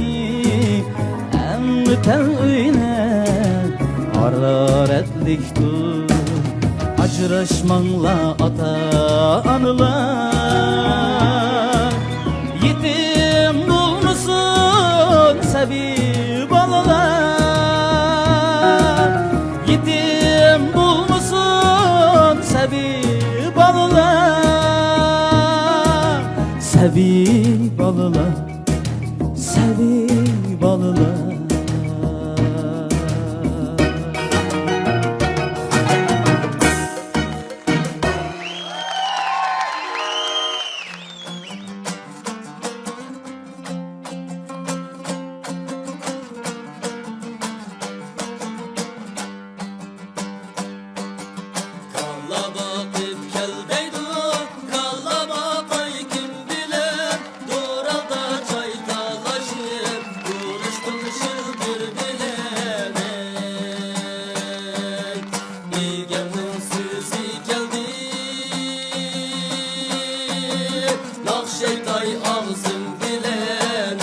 ئەمما تەڭ ئۆيلەر ھارارەتلىكتۇر. ئاجراشماڭلار ئاتا-ئانىلار، يېتىم بولمىسۇن سەبىي بالىلار، سەبىي بالىلار، سەبىي بالىلار. كالا باقىپ كەل دەيدۇ، كالا باقاي كىم بىلەن؟ دورالدا چاي تالاشىپ، ئۇرۇشتۇم شىلدىر بىلەن. ئىگەمنىڭ سۆزى كەلدى، ناخشا ئېيتاي ئاغزىم بىلەن.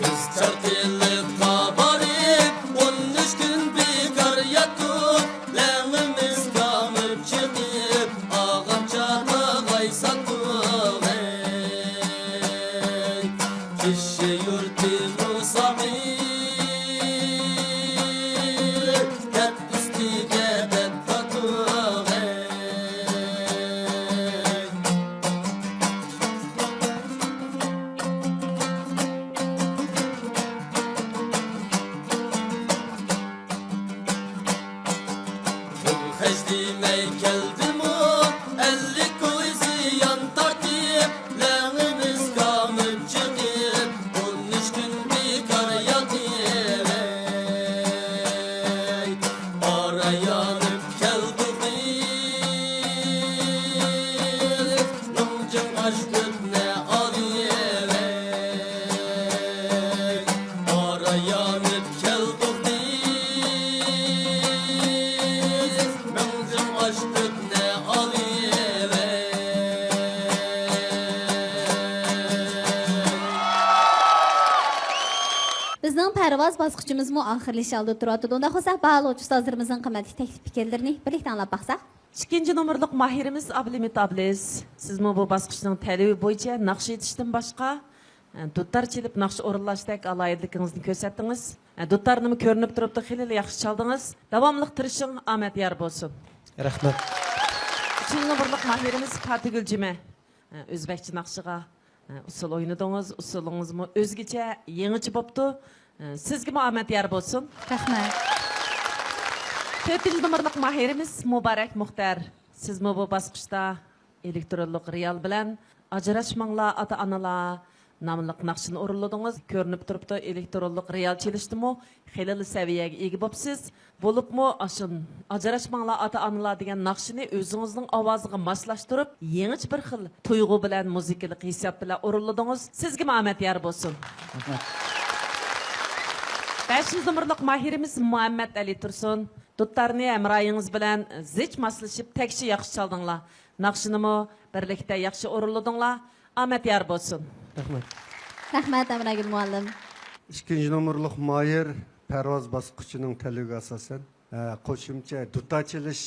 بىز چارقىلىققا بارىپ، ئون ئۈچ كۈن بىكار ياتتۇق، لەڭىمىز كامىپ چىقىپ، ئاغام چاتاغاي ساتتۇق، ھەي. كىشى يۇرتى مۇساپىر، دەپ ئۈستىگە دەپ تارتتۇق، ھەي. پۇل خەجلىمەي كەلدىمۇ، ئەللىك كوي زىيان تارتىپ، لەڭىمىز كامىپ چىقىپ، ئون ئۈچ كۈن بىكار ياتىۋەي. ئارا يانىپ كەلدۇق بىز، مىڭ جىڭ ئاش تۆتنى ئالىۋەي. ئارا يانىپ كەلدۇق بىز، مىڭ جىڭ ئاش تۆتنى ئالىۋەي. بىزنىڭ پەرۋاز باسقۇچىمىزمۇ ئاخىرلىشىش ئالدىدا تۇرۇۋاتىدۇ. ئۇنداق بولسا، باھالىغۇچى ئۇستازلىرىمىزنىڭ قىممەتلىك تەكلىپ پىكىرلىرىنى بىرلىكتە ئاڭلاپ باقساق. ئىككىنچى نومۇرلۇق ماھىرىمىز ئابلىمىت ئابلىز. سىزمۇ بۇ باسقۇچنىڭ تەلىپى بويىچە ناخشا ئېيتىشتىن باشقا، ئە، دۇتار چېلىپ ناخشا ئورۇنلاشتەك ئالاھىدىلىكىڭىزنى كۆرسەتتىڭىز. ئە، دۇتارنىمۇ كۆرۈنۈپ تۇرۇپتۇ، خېلىلا ياخشى چالدىڭىز. داۋاملىق تىرىشىڭ، ئامەت يار بولسۇن. رەھمەت. ئۈچىنچى نومۇرلۇق ماھىرىمىز پاتىگۈل جۈمە. ئە، ئۆزبەكچە ناخشىغا ئۇسسۇل ئوينىدىڭىز، ئۇسسۇلىڭىزمۇ ئۆزگىچە، يېڭىچە بوپتۇ. سىزگىمۇ ئامەت يار بولسۇن. رەھمەت. تۆتىنچى نومۇرلۇق ماھىرىمىز مۇبارەك مۇختەر. سىزمۇ بۇ باسقۇچتا ئېلېكترونلۇق رىيال بىلەن «ئاجراشماڭلار ئاتا-ئانىلار» ناملىق ناخشىنى ئورۇنلىدىڭىز. كۆرۈنۈپ تۇرۇپتۇ، ئېلېكترونلۇق رىيال چېلىشتىمۇ خېلىلا سەۋىيەگە ئىگە بوپسىز. بولۇپمۇ ئاشۇ «ئاجراشماڭلار ئاتا-ئانىلار» دېگەن ناخشىنى ئۆزىڭىزنىڭ ئاۋازىغا ماسلاشتۇرۇپ، يېڭىچە بىر خىل تۇيغۇ بىلەن، مۇزىكىلىق ھېسسىيات بىلەن ئورۇنلىدىڭىز. سىزگىمۇ ئامەت يار بولسۇن. رەھمەت. بەشىنچى نومۇرلۇق ماھىرىمىز مۇھەممەت ئەلى تۇرسۇن. دۇتارنى ھەمراھىڭىز بىلەن زىچ ماسلىشىپ، تەكشى ياخشى چالدىڭلار. ناخشىنىمۇ بىرلىكتە ياخشى ئورۇنلىدىڭلار. ئامەت يار بولسۇن. رەھمەت. رەھمەت، ئەمراگۈل مۇئەللىم. ئىككىنچى نومۇرلۇق ماھىر پەرۋاز باسقۇچىنىڭ تەلىپىگە ئاساسەن، ئە، قوشۇمچە دۇتار چېلىش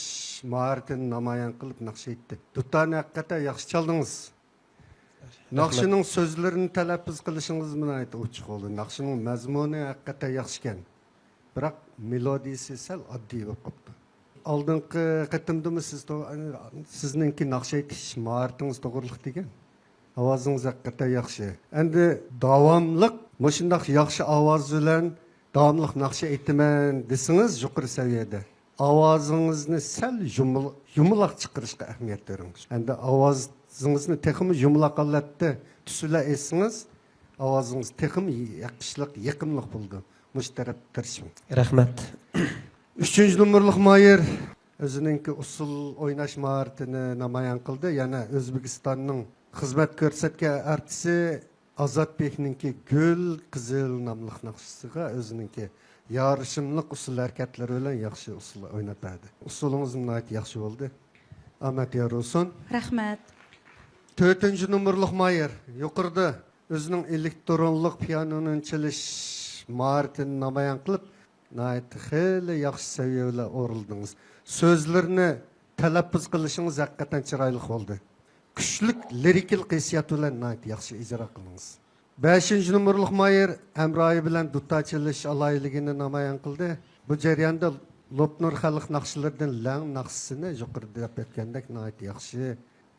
ماھارىتىنى نامايان قىلىپ ناخشا ئېيتتى. دۇتارنى ھەقىقەتەن ياخشى چالدىڭىز. رەھمەت. ناخشىنىڭ سۆزلىرىنى تەلەپپۇز قىلىشىڭىزمۇ ناھايىتى ئوچۇق بولدى. ناخشىنىڭ مەزمۇنى ھەقىقەتەن ياخشىكەن. بىراق مېلودىيىسى سەل ئاددىي بولۇپ قاپتۇ. ئالدىنقى قېتىمدىمۇ سىز تو-، سىزنىڭكى ناخشا ئېيتىش ماھارىتىڭىز توغرىلىق دېگەن. ئاۋازىڭىز ھەقىقەتەن ياخشى. ئەمدى داۋاملىق مۇشۇنداق ياخشى ئاۋاز بىلەن داۋاملىق ناخشا ئېيتىمەن دېسىڭىز يۇقىرى سەۋىيەدە، ئاۋازىڭىزنى سەل يۇمۇل-، يۇمىلاق چىقىرىشقا ئەھمىيەت بېرىڭ. ئەمدى ئاۋازىڭىزنى تېخىمۇ يۇمىلاق ھالەتتە تۈسۈلە ئېيتسىڭىز، ئاۋازىڭىز تېخىمۇ يېقىشلىق، يېقىملىق بولىدۇ. مۇشۇ تەرەپتە تىرىشىڭ. رەھمەت. ئۈچىنچى نومۇرلۇق ماھىر ئۆزىنىڭكى ئۇسسۇل ئويناش ماھارىتىنى نامايان قىلدى. يەنە ئۆزبېكىستاننىڭ خىزمەت كۆرسەتكەن ئارتىسى ئازادبېكنىڭكى گۈل قىزىل ناملىق ناخشىسىغا ئۆزىنىڭكى يارىشىملىق ئۇسسۇل ھەرىكەتلىرى بىلەن ياخشى ئۇسسۇل ئويناپ بەردى. ئۇسسۇلىڭىزمۇ ناھايىتى ياخشى بولدى. ئامەت يار بولسۇن. رەھمەت. تۆتىنچى نومۇرلۇق ماھىر يۇقىرىدا ئۆزىنىڭ ئېلېكترونلۇق پىيانونى چېلىش ماھارىتىنى نامايان قىلىپ، ناھايىتى خېلى ياخشى سەۋىيە بىلەن ئورۇنلىدىڭىز. سۆزلىرىنى تەلەپپۇز قىلىشىڭىز ھەقىقەتەن چىرايلىق بولدى. كۈچلۈك لىرىكىلىق ھېسسىيات بىلەن ناھايىتى ياخشى ئىجرا قىلدىڭىز. بەشىنچى نومۇرلۇق ماھىر ھەمراھى بىلەن دۇتار چېلىش ئالاھىدىلىكىنى نامايان قىلدى. بۇ جەرياندا لوپنۇر خەلق ناخشىلىرىدىن لەڭ ناخشىسىنى يۇقىرىدا دەپ ئۆتكەندەك ناھايىتى ياخشى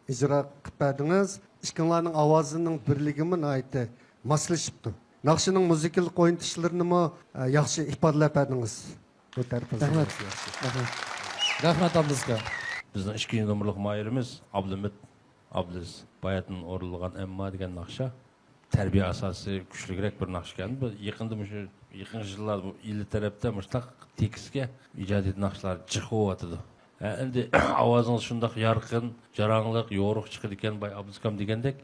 ئىجرا قىلىپ بەردىڭىز. ئىككىڭلارنىڭ ئاۋازىنىڭ بىرلىكىمۇ ناھايىتى ماسلىشىپتۇ. ناخشىنىڭ مۇزىكىلىق ئوينىتىشلىرىنىمۇ، ئە، ياخشى ئىپادىلەپ بەردىڭىز. بۇ تەرىپىڭىزدىن رەھمەت. ياخشى. رەھمەت. رەھمەت، ئابدۇسكا. بىزنىڭ ئىككىنچى نومۇرلۇق ماھىرىمىز ئابلىمىت ئابلىز باياتىن ئورۇنلىغان ئەمما دېگەن ناخشا. تەربىيە ئاساسى كۈچلۈكرەك بىر ناخشىكەن. بۇ يېقىندا مۇشۇ يېقىنقى يىللاردا بۇ ئىلى تەرەپتە مۇشۇنداق تېكىستكە ئىجادىيەت ناخشىلار جىق بولۇۋاتىدۇ. ھە، ئەمدى ئاۋازىڭىز شۇنداق يارقىن، جاراڭلىق، يورۇق چىقىدىكەن، باي ئابلىزكام دېگەندەك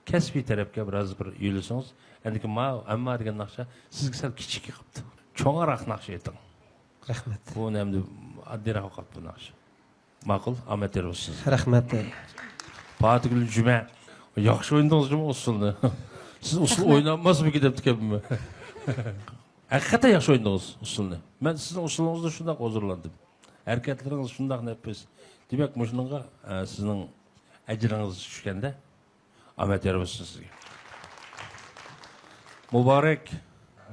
كەسپىي تەرەپكە بىراز بىر يۆلىسىڭىز. ئەندىكىن ما-، ئەمما دېگەن ناخشا سىزگە سەل كىچىك قاپتۇ. چوڭراق ناخشا ئېيتىڭ. رەھمەت. بۇ ئەمدى ئاددىيراق قاپتۇ ناخشا. ماقۇل، ئامەت يار بولسۇن سىزگە. رەھمەت. پاتىگۈل جۈمە، ياخشى ئوينىدىڭىز جۇمۇ ئۇسسۇلنى. سىز ئۇسسۇل رەھمەت. ئوينالماسمىكىن دەپتىكەنمەن. ھەقىقەتەن ياخشى ئوينىدىڭىز ئۇسسۇلنى. مەن سىزنىڭ ئۇسسۇلىڭىزدىن شۇنداق ھۇزۇرلاندىم. ھەرىكەتلىرىڭىز شۇنداق نەپىس. دېمەك، مۇشۇنىڭغا، ئە، سىزنىڭ ئەجرىڭىز چۈشكەندە، ئامەت يار بولسۇن سىزگە. مۇبارەك،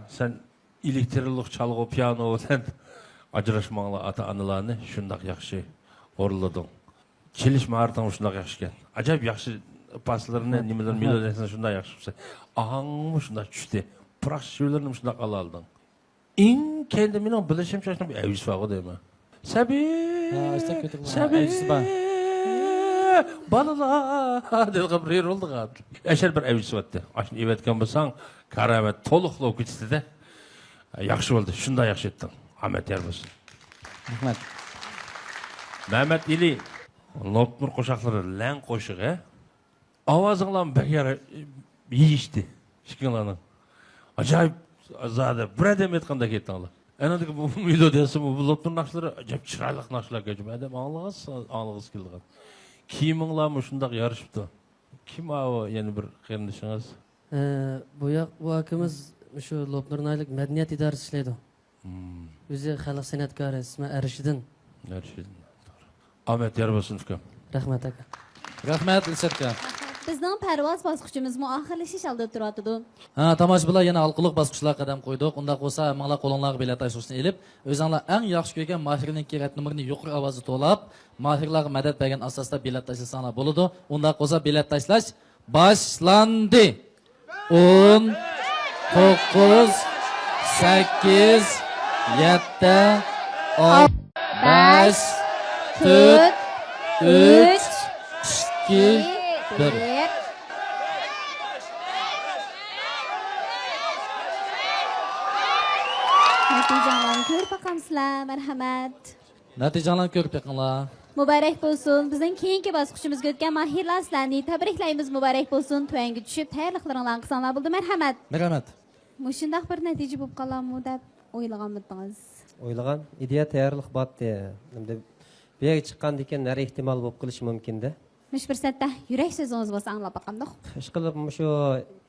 سەن ئېلېكتىرلىق چالغۇ پىيانو بىلەن ئاجراشماڭلار، ئاتا-ئانىلارنى شۇنداق ياخشى ھورلىدىڭ. چېلىش ماھارىتىڭ شۇنداق ياخشىكەن. ئاجايىپ ياخشى پاسلىرىنى، رەھمەت. نېمىلىرىنى، رەھمەت. مېلودىيەسىنى شۇنداق ياخشى قىلسا. ئاھاڭمۇ شۇنداق چۈشتى. پۇراق شېۋىلىرىنى شۇنداق ئالالايدىڭ. ئەڭ كەينىدە مېنىڭ بىلىشىمچە شۇنداق بىر ئەۋجىسى بارغۇ دەيمەن. سەبىي! ھە، ئاشتەك كۆتۈرۈپ سەبىي! ئەۋجىسى بار. بالىلار! دېدىغان بىر يېرى بولدىغان. ئەشەر بىر ئەۋجىسى بارتتى. ئاشۇنى ئېۋەتكەن بولساڭ، كارامەت تولۇقلا كېتىدۇ-دە. ياخشى بولدى. شۇنداق ياخشى ئېيتتىڭ. ئامەت يار بولسۇن. رەھمەت. مەمەت ئېلى، لوپنۇر قوشاقلىرى لەڭ قوشىقى. ئاۋازىڭلارمۇ بەك يارا-، يېيىشتى ئىككىڭلارنىڭ. ئاجايىپ زادى بىر ئادەم ئېيتقاندەك ئېيتتىڭلار. ئەنىڭدىكى بۇ مېلودىيەسىمۇ، بۇ لوپنۇر ناخشىلىرى ئاجايىپ چىرايلىق ناخشىلاركەن جۇمۇ. ئادەم ئاڭلىغۇسى، ئاڭلىغۇسى كېلىدىغان. كىيىمىڭلارمۇ شۇنداق يارىشىپتۇ. كىم ئاۋۇ يەنە بىر قېرىندىشىڭىز؟ ئە، بۇ ياق، بۇ ئاكىمىز شۇ لوپنۇر ناھىيەلىك مەدەنىيەت ئىدارىسىدا ئىشلەيدۇ. مم. ئۆزى خەلق سەنئەتكارى، ئىسمى ئەرشىدىن. ئەرشىدىن. ئامەت يار بولسۇن، ئۇكام. رەھمەت، ئاكا. رەھمەت، ئىلشات ئاكا. بىزنىڭ پەرۋاز باسقۇچىمىزمۇ ئاخىرلىشىش ئالدىدا تۇرۇۋاتىدۇ. ھە، تاماشىبىنلار، يەنە ھالقىلىق باسقۇچلارغا قەدەم قويدۇق. ئۇنداق بولسا، ھەممىڭلار قولۇڭلارغا بېلەت تاشلىغۇچنى ئېلىپ، ئۆزۈڭلار ئەڭ ياخشى كۆرگەن ماھىرنىڭكى رەت نومۇرىنى يۇقىرى ئاۋازدا توۋلاپ، ماھىرلارغا مەدەت بەرگەن ئاساستا بېلەت تاشلىساڭلار بولىدۇ. ئۇنداق بولسا، بېلەت تاشلاش باشلاندى. ئون، توققۇز، سەككىز، يەتتە، ئالتە، بەش، تۆت، ئۈچ، ئىككى، بىر. نەتىجەڭلارنى كۆرۈپ باقامسىلەر؟ مەرھەمەت. نەتىجەڭلارنى كۆرۈپ بېقىڭلار. مۇبارەك بولسۇن. بىزنىڭ كېيىنكى باسقۇچىمىزغا ئۆتكەن ماھىرلار سىلەرنى تەبرىكلەيمىز. مۇبارەك بولسۇن. تۆۋەنگە چۈشۈپ، تەييارلىقلىرىڭلارنى قىلساڭلار بولىدۇ. مەرھەمەت. مەرھەمەت. مۇشۇنداق بىر نەتىجە بولۇپ قالارمۇ دەپ ئويلىغانمىدىڭىز؟ ئويلىغان ئىدىيە تەييارلىق بارتتى. ئەمدى بۇ يەرگە چىققاندىن كېيىن ھەر ئېھتىمال بولۇپ قېلىشى مۇمكىندە. مۇشۇ پۇرسەتتە يۈرەك سۆزىڭىز بولسا ئاڭلاپ باقامدۇق؟ ئىشقىلىپ مۇشۇ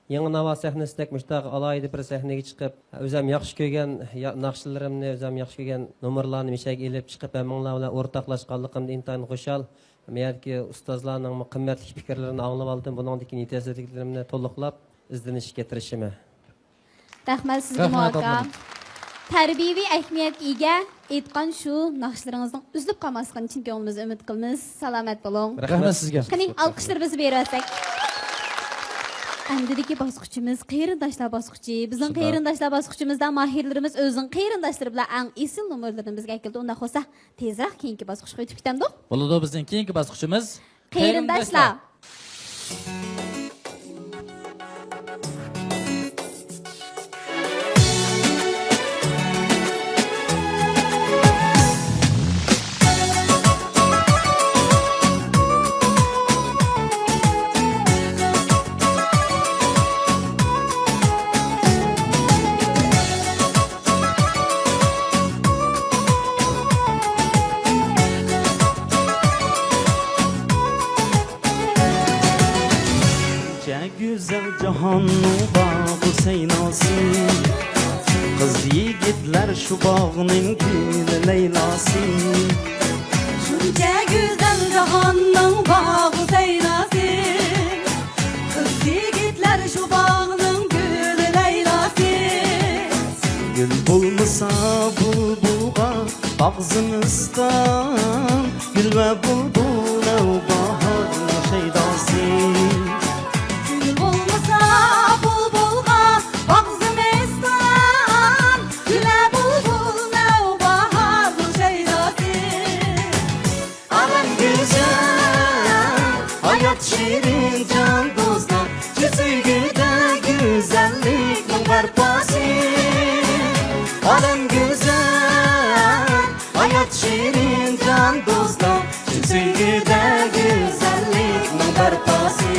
يېڭى ناۋا سەھنىسىدەك مۇشۇنداق ئالاھىدە بىر سەھنىگە چىقىپ، ئۆزۈم ياخشى كۆرگەن يا-، ناخشىلىرىمنى، ئۆزۈم ياخشى كۆرگەن نومۇرلارنى مىشەگە ئېلىپ چىقىپ، ھەممىڭلار بىلەن ئورتاقلاشقانلىقىمدىن ئىنتايىن خۇشال. مۇ يەردىكى ئۇستازلارنىڭمۇ قىممەتلىك پىكىرلىرىنى ئاڭلىۋالدىم. بۇنىڭدىن كېيىن يېتەرسىزلىكلىرىمنى تولۇقلاپ، ئىزدىنىشكە تىرىشىمەن. رەھمەت سىزگىمۇ، رەھمەت، ئاكا. ئابلىم. تەربىيەۋى ئەھمىيەتكە ئىگە ئېيتقان شۇ ناخشىلىرىڭىزنىڭ ئۈزۈلۈپ قالماسلىقىنى چىن كۆڭلىمىزدىن ئۈمىد قىلىمىز. سالامەت بولۇڭ. رەھمەت سىزگە. قېنى، ئالقىشلىرىمىزنى بېرىۋەتسەك. ئەمدىدىكى باسقۇچىمىز قېرىنداشلار باسقۇچى. بىزنىڭ شۇنداق. قېرىنداشلار باسقۇچىمىزدا ماھىرلىرىمىز ئۆزىنىڭ قېرىنداشلىرى بىلەن ئەڭ ئېسىل نومۇرلىرىنى بىزگە ئەكېلىدۇ. ئۇنداق بولسا، تېزرەك كېيىنكى باسقۇچقا ئۆتۈپ كېتەمدۇق؟ بولىدۇ، بىزنىڭ كېيىنكى باسقۇچىمىز قېرىنداشلار. قېرىنداشلار. شۇنچە گۈزەل جاھاننىڭ باغۇ سەيناسى، قىز يىگىتلەر شۇ باغنىڭ گۈلى لەيلاسى. شۇنچە گۈزەل جاھاننىڭ باغۇ سەيناسى، زىمىستان، گۈل ۋە بۇلبۇل نەۋباھارنىڭ شەيداسى. گۈل بولمىسا بۇلبۇلغا باغ زىمىستان، گۈل ۋە بۇلبۇل نەۋباھارنىڭ شەيداسى. ئالەم گۈزەل، ھايات شېرىن جان دوستلار، چۈش سۆيگۈدە گۈزەللىكنىڭ بەرپاسى. ئالەم گۈزەل، ھايات شېرىن جان دوستلار، چۈش سۆيگۈدە گۈزەللىكنىڭ بەرپاسى.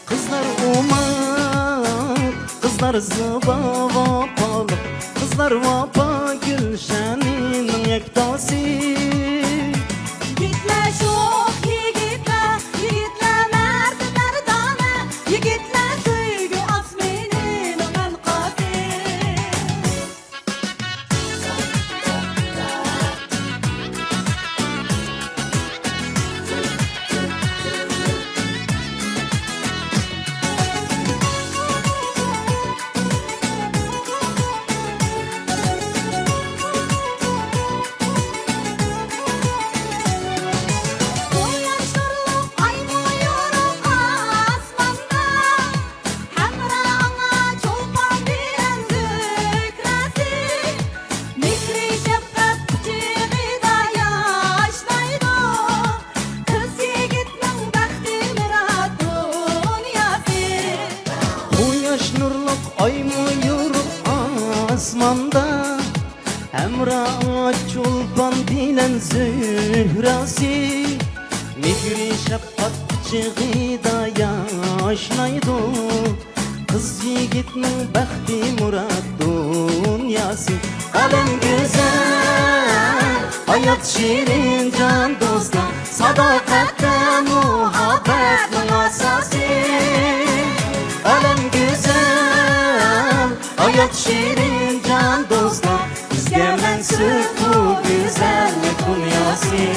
قىزلار ئوماق، قىزلار زىبا، ۋاپالىق، قىزلار ۋاپا گۈلشەنىنىڭ يەكتاسى. يىگىتلەر شوخ، يىگىتلەر، يىگىتلەر مەرد، مەردانە، يىگىتلەر سۆيگۈ ئاسمىنىنىڭ ئەنقاسى. قۇياش نۇرلۇق، ئايمۇ يورۇق ئاسماندا. ھەمراھ ئاڭا چولپان بىلەن زۆھرەسى، مېھرى شەپقەت قۇچىقىدا ياشنايدۇ، قىز يىگىتنىڭ بەختى مۇراد دۇنياسى. قۇياش نۇرلۇق، ئايمۇ يورۇق ئاسماندا، ھەمراھ چولپان بىلەن زۆھرەسى، مېھرى شەپقەت قۇچىقىدا ياشنايدۇ، قىز يىگىتنىڭ بەختى مۇراد دۇنياسى. ئالەم گۈزەل، ھايات شېرىن جان دوستلار، ساداقەتتە مۇھەببەتنىڭ ئاساسى. ئالەم گۈزەل، ھايات شېرىن جان دوستلار، بىزگە مەنسۇپ بۇ گۈزەللىك دۇنياسى.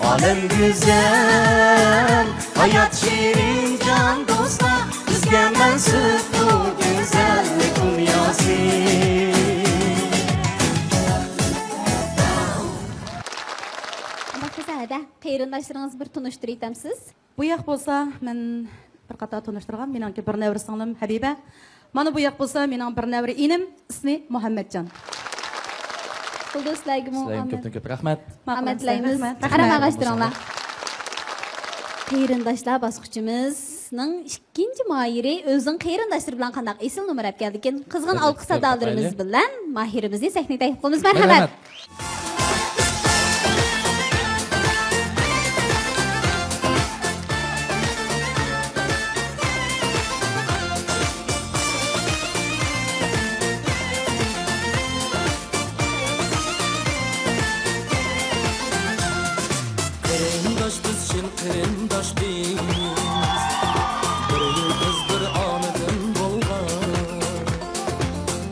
ئالەم گۈزەل، ھايات شېرىن جان دوستلار، بىزگە مەنسۇپ بۇ گۈزەللىك دۇنياسى. قانداق قىلسا ھەدە، قېرىنداشلىرىڭىز بىر تونۇشتۇرۇۋېتەمسىز؟ بۇ ياق بولسا، مەن بىر قاتار تونۇشتۇرغان، مېنىڭكى بىر نەۋرە سىڭلىم ھەبىبە. مانا بۇ ياق بولسا، مېنىڭ بىر نەۋرە ئىنىم، ئىسمى مۇھەممەتجان. بولدى، سىلەرگىمۇ سىلەرگە ئامەت. كۆپتىن كۆپ رەھمەت. ئامەت تىلەيمىز. رەھمەت. ئارام ئاغاشتۇرۇڭلار. قېرىنداشلار باسقۇچىمىزنىڭ ئىككىنچى ماھىرى ئۆزىنىڭ قېرىنداشلىرى بىلەن قانداق ئېسىل نومۇر ئەپ كەلدىكىن. قىزغىن ئالقىش سادالىرىمىز بىلەن ماھىرىمىزنى سەھنىگە تەكلىپ قىلىمىز. مەرھەمەت. قېرىنداش بىز، چىن قېرىنداش بىز، بىر يىلپىز بىر ئانىدىن بولغان.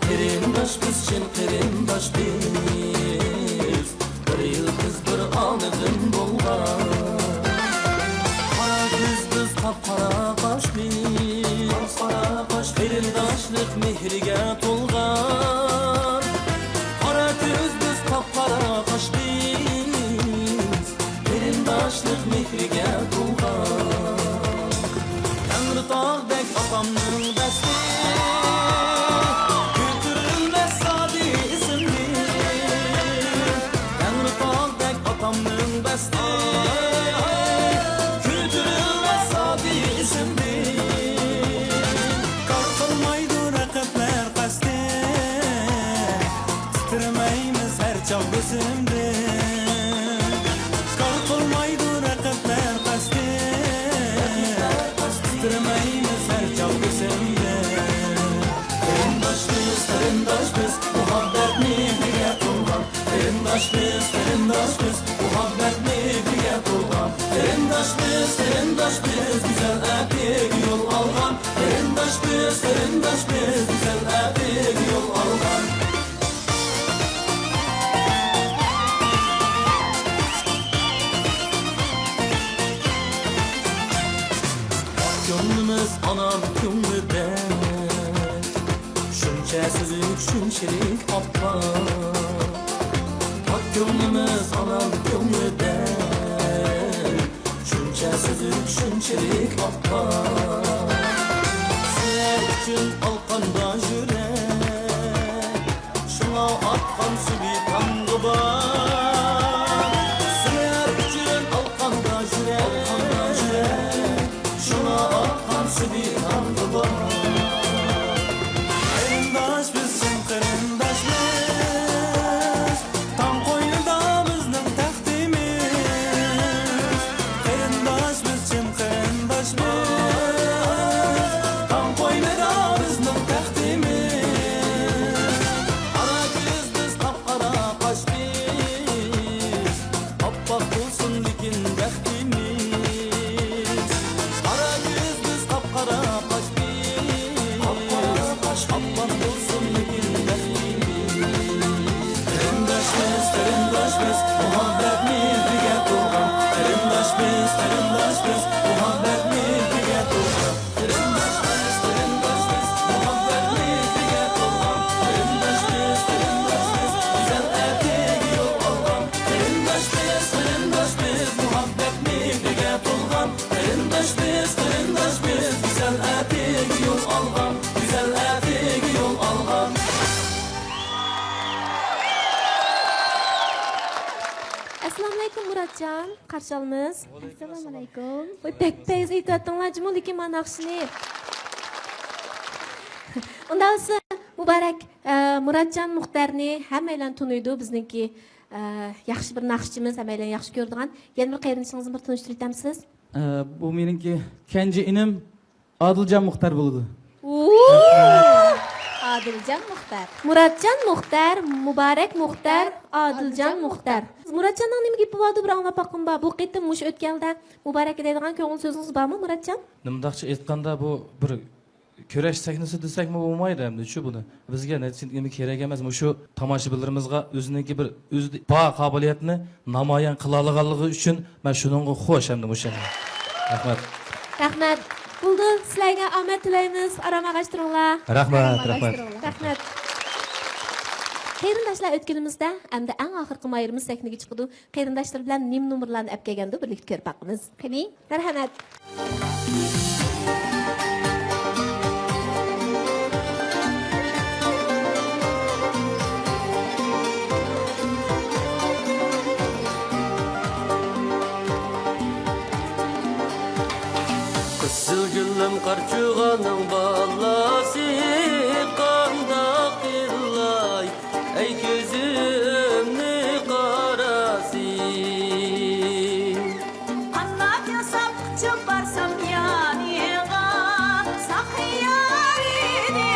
قېرىنداش بىز، چىن قېرىنداش بىز، بىر يىلپىز بىر ئانىدىن بولغان. قارا كۆز بىز، قاپقارا قاش بىز، قاپقارا قاش، قېرىنداشلىق مېھرىگە تولغان. قارا كۆز بىز، قاپقارا قاش بىز، قېرىنداشلىق مېھرىگە تولغان. تەڭرىتاغدەك ئاتامنىڭ بەختى، كۆتۈرۈلمەس زادى ئېسىمدىن. تەڭرىتاغدەك ئاتامنىڭ بەختى، كۆتۈرۈلمەس زادى ئېسىمدىن. كار قىلمايدۇ رەقىبلەر قەستى، تىترىمەيمىز ھەر چاغ بېسىمدىن. كار قىلمايدۇ رەقىبلەر قەستى، تىترىمەيمىز ھەر چاغ بېسىمدىن. قېرىنداش بىز، قېرىنداش بىز، مۇھەببەت مېھرىگە تولغان. قېرىنداش بىز، قېرىنداش بىز، مۇھەببەت مېھرىگە تولغان. قېرىنداش بىز، قېرىنداش بىز، گۈزەل ئەتىگە يول ئالغان. قېرىنداش بىز، قېرىنداش بىز، گۈزەل ئەتىگە يول ئالغان. كۆڭلىمىز ئانام كۆڭلىدەك، شۇنچە سۈزۈك، شۇنچىلىك ئاپئاق. كۆڭلىمىز ئانام كۆڭلىدەك، شۇنچە سۈزۈك، شۇنچىلىك ئاپئاق. سىلەر ئۈچۈن ئالقاندا يۈرەك، شۇڭا ئاتقان سۈبھى تاڭغا بار. سىلەر ئۈچۈن ئالقاندا يۈرەك، شۇڭا ئاتقان سۈبھى تاڭغا بار. قېرىنداش بىز، چىن قېرىنداش بىز، تاڭ قوينىدا بىزنىڭ تەختىمىز. قېرىنداش بىز، چىن قېرىنداش بىز، تاڭ قوينىدا بىزنىڭ تەختىمىز. قارا كۆز بىز، قاپقارا قاش بىز، ئاپئاق بولسۇن لېكىن بەختىمىز. قارا كۆز بىز، قاپقارا قاش بىز، ئاپئاق بولسۇن لېكىن بەختىمىز. قېرىنداش بىز، قېرىنداش بىز، مۇھەببەت مېھرىگە تولغان. قېرىنداش بىز، قېرىنداش بىز، مۇھەببەت مېھرىگە تولغان. قېرىنداش بىز، قېرىنداش بىز، مۇھەببەت مېھرىگە تولغان. قېرىنداش بىز، قېرىنداش بىز، گۈزەل ئەتىگە يول ئالغان. قېرىنداش بىز، قېرىنداش بىز، مۇھەببەت مېھرىگە تولغان. قېرىنداش بىز، قېرىنداش بىز، گۈزەل ئەتىگە يول ئالغان. گۈزەل ئەتىگە يول ئالغان. ئەسسالامۇئەلەيكۇم مۇراتجان، قارشى ئالىمىز. ئەسسالامۇئەلەيكۇم. ۋاي، بەك پەيز ئېيتىۋەتتىڭلار جۇمۇ، لېكىن ما ناخشىنى. ئۇنداق بولسا، مۇبارەك، ئە، مۇراتجان مۇختەرنى ھەممەيلەن تونۇيدۇ، بىزنىڭكى، ئە، ياخشى بىر ناخشىچىمىز، ھەممەيلەن ياخشى كۆرىدىغان. يەنە بىر قېرىندىشىڭىزنى بىر تونۇشتۇرۇۋېتەمسىز؟ ئە، بۇ مېنىڭكى كەنجى ئىنىم ئادىلجان مۇختەر بولىدۇ. ئادىلجان مۇختەر. مۇراتجان مۇختەر، مۇبارەك مۇختەر، ئادىلجان مۇختەر. مۇراتجاننىڭ نېمە گېپى بارىدۇ، بىر ئاڭلاپ باققۇم بار. بۇ قېتىم مۇشۇ ئۆتكەلدە مۇبارەك دەيدىغان كۆڭۈل سۆزىڭىز بارمۇ، مۇراتجان؟ نېمانداقچە ئېيتقاندا، بۇ بىر كۈرەش سەھنىسى دېسەكمۇ بولمايدۇ ئەمدى شۇ بۇنى. بىزگە نەتىجە كېرەك ئەمەس، مۇشۇ تاماشىبىنلىرىمىزغا ئۆزىنىڭكى بىر ئۆزىدە بار قابىلىيەتنى نامايان قىلالىغانلىقى ئۈچۈن مەن شۇنىڭغا خوش ئەمدى مۇشۇ. رەھمەت. رەھمەت. بولدى، سىلەرگە ئامەت تىلەيمىز، ئارام ئاغاشتۇرۇڭلار. رەھمەت، رەھمەت. رەھمەت. قېرىنداشلار، ئۆتكىلىمىزدە ئەمدى ئەڭ ئاخىرقى ماھىرىمىز سەھنىگە چىقىدۇ. قېرىنداشلىرى بىلەن نېمە نومۇرلارنى ئەپ كەلگەندۇ، بىرلىكتە كۆرۈپ باقىمىز. قېنى؟ مەرھەمەت. قىزىل گۈلۈم قارچۇغانىڭ بالاسى، قانداق قىلاي، ئەي كۆزۈمنى قاراسى. قانداق ياساپ قۇچۇپ بارسام يانىغا، ساقىيار ئىدى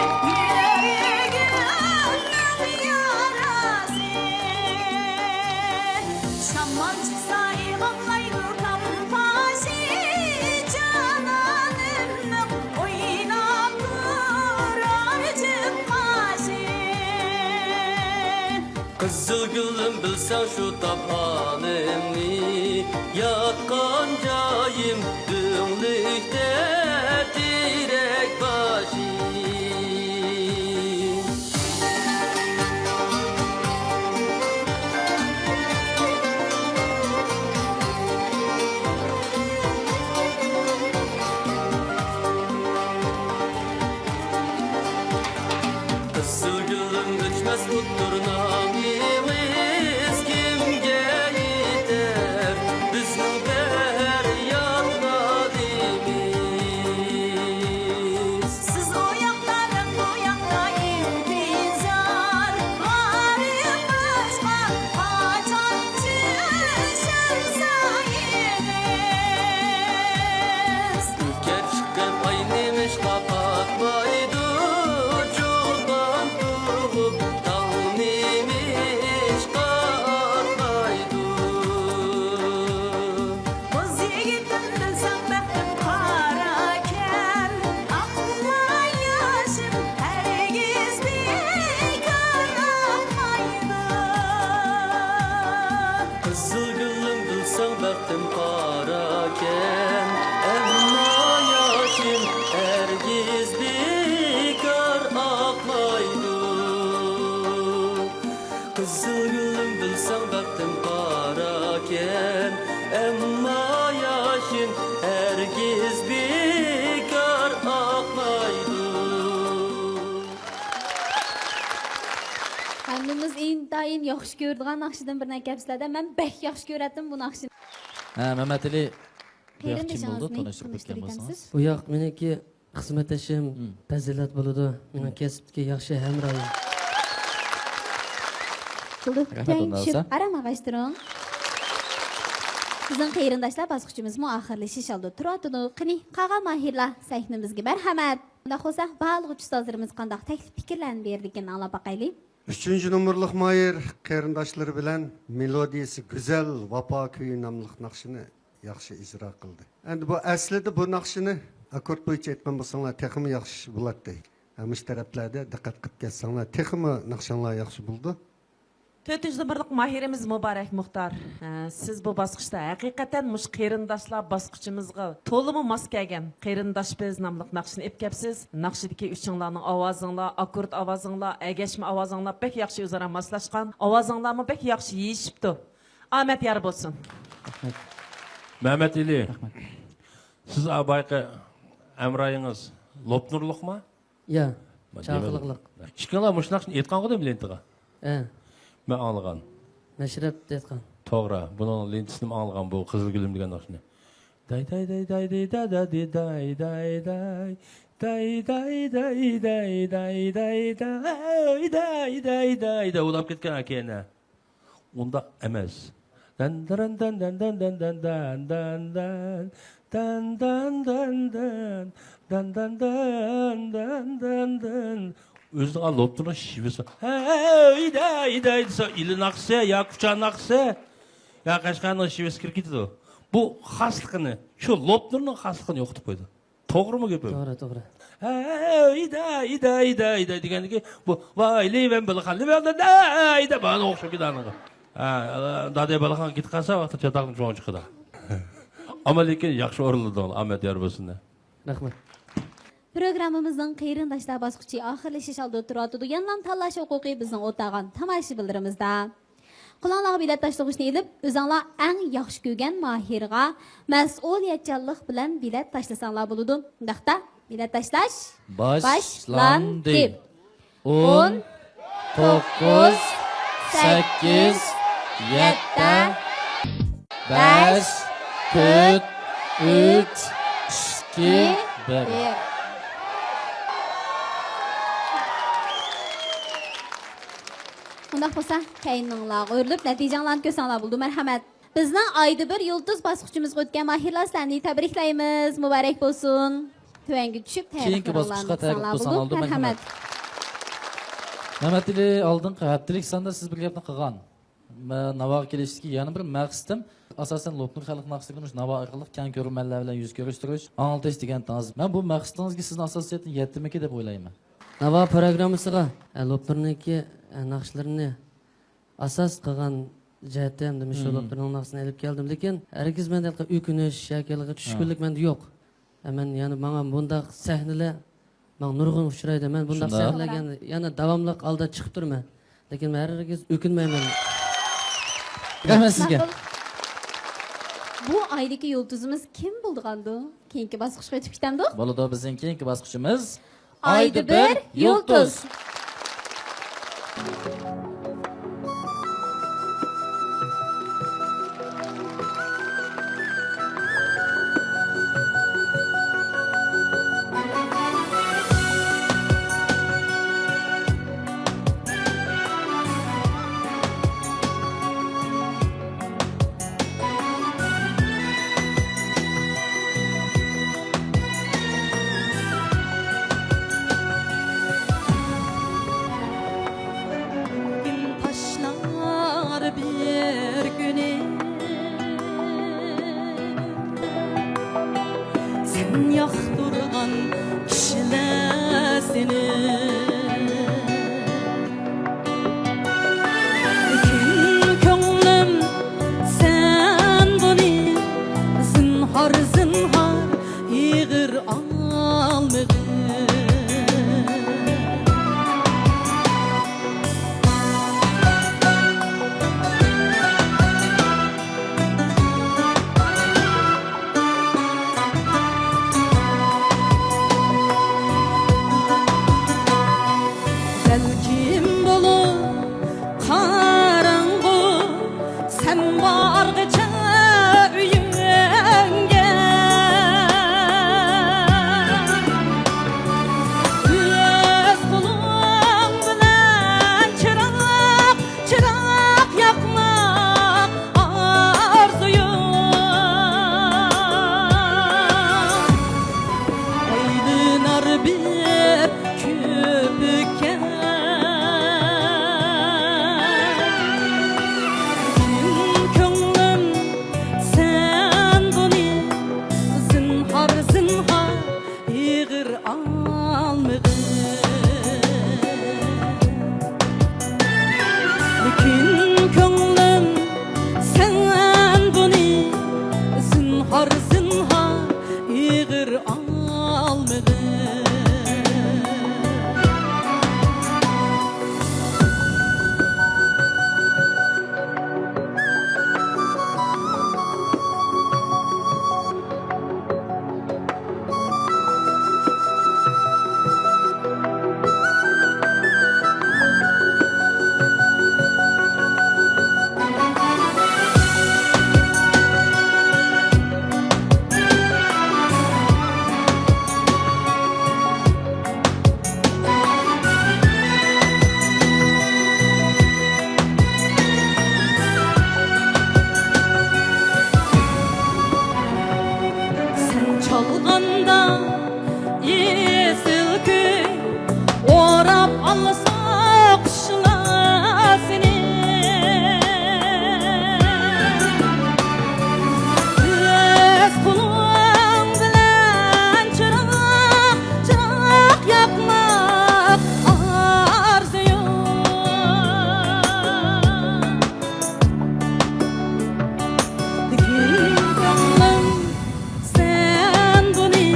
يۈرىكىمنىڭ ياراسى. شامال چىقسا يىغلايدۇ تام باشى، جانانىمنىڭ ئويناپ تۇرار جىق قاشى. قىزىل گۈلۈم، بىلسەڭ شۇ تاپ ھالىمنى، ياتقان جايىم دۆڭلۈكتە تېرەك باشى. قىزىل گۈلۈم، ئۆچمەس ئۇتتۇر نامىمىز كىمگە يېتەر؟ بىزنىڭ پەريادلار ئىنتايىن ياخشى كۆرىدىغان ناخشىدىن بىرنى ئەكەپسىلەر-دە، مەن بەك ياخشى كۆرەتتىم بۇ ناخشىنى. ھە، مەمەتئېلى، بۇ ياق كىم بولدى؟ قېرىندىشىڭىزنى تونۇشتۇرۇپ ئۆتكەن تونۇشتۇرۇپ بولسىڭىز. ئۆتكەنسىز. بۇ ياق مېنىڭكى خىزمەتدىشىم، مم، پەزىلەت بولىدۇ. مېنىڭ، مم، كەسىپتىكى ياخشى ھەمراھىم. بولدى، رەھمەت، تۆۋەن ئۇنداق چۈشۈپ بولسا. ئارام ئاغاشتۇرۇڭ. بىزنىڭ قېرىنداشلار باسقۇچىمىزمۇ ئاخىرلىشىش ئالدىدا تۇرۇۋاتىدۇ. قېنى، قالغان ماھىرلار سەھنىمىزگە مەرھەمەت. ئۇنداق بولسا، باھالىغۇچى ئۇستازلىرىمىز قانداق تەكلىپ پىكىرلەرنى بېرىدىكىن، ئاڭلاپ باقايلى. ئۈچىنچى نومۇرلۇق ماھىر قېرىنداشلىرى بىلەن مېلودىيىسى گۈزەل ۋاپا كۈيى ناملىق ناخشىنى ياخشى ئىجرا قىلدى. ئەمدى بۇ ئەسلىدە بۇ ناخشىنى ئاككورد بويىچە ئېيتقان بولساڭلار تېخىمۇ ياخشى بولاتتى. ھە، مۇشۇ تەرەپلەردە دىققەت قىلىپ كەتسەڭلار تېخىمۇ ناخشاڭلار ياخشى بولىدۇ. تۆتىنچى نومۇرلۇق ماھىرىمىز مۇبارەك مۇختار. ھە، سىز بۇ باسقۇچتا ھەقىقەتەن مۇشۇ قېرىنداشلار باسقۇچىمىزغا تولىمۇ ماس كەلگەن قېرىنداش بىز ناملىق ناخشىنى ئېلىپ كەپسىز. ناخشىدىكى ئۈچىڭلارنىڭ ئاۋازىڭلار، ئاككورد ئاۋازىڭلار، ئەگەشمە ئاۋازىڭلار بەك ياخشى ئۆزئارا ماسلاشقان. ئاۋازىڭلارمۇ بەك ياخشى يېيىشىپتۇ. ئامەت يار بولسۇن. رەھمەت. مەمەتئېلى، رەھمەت. سىز بايىقى ھەمراھىڭىز لوپنۇرلۇقما؟ يا، مانا چاقىلىقلىق. دېمىدىم. ئىككىڭلار مۇشۇ ناخشىنى ئېيتقانغۇ دېمە لېنتىغا. ھە. مەن ئاڭلىغان. مەشرەپ ئېيتقان. توغرا، بۇنىڭ لېنتىسىنىمۇ ئاڭلىغان، بۇ قىزىل گۈلۈم دېگەن ناخشىنى. داي، داي، داي، داي، داي، دا، دا، دى، داي، داي. داي، داي، داي، داي، داي، داي، داي، داي، داي، داي، داي، داي، داي، داي، ئۇلاپ كەتكەن ئاكىنە. ئۇنداق ئەمەس. دەن دەرەن دەن دەن دەن دەن دەن دەن دەن دەن دەن دەن دەن دەن دەن دەن دەن دەن دەن دەن. ئۆزىنىڭ لوپنۇرنىڭ شېۋىسى. ھەي دەي دەي دېسە، ئىلى ناخشىسى يا كۇچا ناخشىسى يا قەشقەرنىڭ شېۋىسى كىرىپ كېتىدۇ. بۇ خاسلىقىنى، شۇ لوپنۇرنىڭ خاسلىقىنى يوقىتىپ قويدى. توغرىمۇ گېپىم؟ توغرا، توغرا. ھەي دەي دەي دەي دەي دېگەندىكى بۇ ۋاي لىۋەن بىلخان لىۋەن دەي دەي مانا ئوخشاپ كېتىدۇ. ھە، دادەي بالىخان كېتىپ قالسا ۋاقتى چاتاقنى چوڭ چىقىدۇ. ئەمما لېكىن ياخشى ئورۇنلىدىڭلار، ئامەت يار بولسۇن. رەھمەت. پروگراممىمىزنىڭ قېرىنداشلار باسقۇچى ئاخىرلىشىش ئالدىدا تۇرۇۋاتىدۇ. يەنىلا تاللاش ھوقۇقى بىزنىڭ ئولتۇرغان تاماشىبىنلىرىمىزدا. قولۇڭلارغا بېلەت تاشلىغۇچنى ئېلىپ، ئۆزۈڭلار ئەڭ ياخشى كۆرگەن ماھىرغا مەسئۇلىيەتچانلىق بىلەن بېلەت تاشلىساڭلار بولىدۇ. ئۇنداقتا، بېلەت تاشلاش باشلاندى. باشلاندى. ئون، توققۇز، سەككىز، يەتتە، بەش، تۆت، ئۈچ، ئىككى، بىر. ئۇنداق بولسا، كەينىڭلارغا ئۆرۈلۈپ، نەتىجەڭلارنى كۆرسەڭلار بولىدۇ. مەرھەمەت. بىزنىڭ ئايدا بىر يۇلتۇز باسقۇچىمىزغا ئۆتكەن ماھىرلار، سىلەرنى تەبرىكلەيمىز. مۇبارەك بولسۇن. تۆۋەنگە چۈشۈپ، كېيىنكى تەبرىكلىرىڭلارنى باسقۇچقا تەبرىك قىلساڭلار بولىدۇ. مەرھەمەت. مەمەتئېلى، ئالدىنقى ھەپتىلىك ساندا سىز بىر گەپنى قىلغان. مەن ناۋاغا كېلىشتىكى يەنە بىر مەقسىتىم، ئاساسەن، لوپنۇر خەلق ناخشىسىنى مۇشۇ ناۋا ئارقىلىق كەڭ كۆرۈرمەنلەر بىلەن يۈز كۆرۈشتۈرۈش، ئاڭلىتىش دېگەنتىڭىز. مەن بۇ مەقسىتىڭىزگە سىزنىڭ ئاساسىي جەھەتتىن يەتتىمىكىن دەپ ئويلايمەن. ناۋا پىروگراممىسىغا، ئە، لوپنۇرنىڭكى، ئە، ناخشىلىرىنى ئاساس قىلغان جەھەتتە ھەمدە مۇشۇ، مم، لوپنۇرنىڭ ناخشىسىنى ئېلىپ كەلدىم. لېكىن ھەرگىز مەندە ھېلىقى ئۆكۈنۈش ياكى ھېلىقى، ھا، چۈشكۈنلۈك مەندە يوق. ئە، مەن يەنە ماڭا بۇنداق سەھنىلەر ماڭا نۇرغۇن ئۇچرايدۇ. مەن بۇنداق، شۇنداق، سەھنىلەرگە يەنە، يەنە داۋاملىق ئالدىدا چىقىپ تۇرىمەن. لېكىن مەن ھەرگىز ئۆكۈنمەيمەن. رەھمەت سىزگە. ماقۇل. بۇ ئايدىكى يۇلتۇزىمىز كىم بولىدىغاندۇ؟ كېيىنكى باسقۇچقا ئۆتۈپ كېتەمدۇق؟ بولىدۇ، بىزنىڭ كېيىنكى باسقۇچىمىز ئايدا بىر يۇلتۇز. كىم تاشلار بىر كۈنى سەن ياقتۇرغان كىشىلەر سېنى؟ لېكىن كۆڭلۈم سەن بۇنى زىنھار، زىنھار ئېغىر ئالمىغىن. ئالغاندا ئېسىل كۈي، ئوراپ ئالسا قۇشلار سېنى. ئۆز قولۇڭ بىلەن چىراغ، چىراغ ياقماق ئارزۇيۇم. لېكىن كۆڭلۈم سەن بۇنى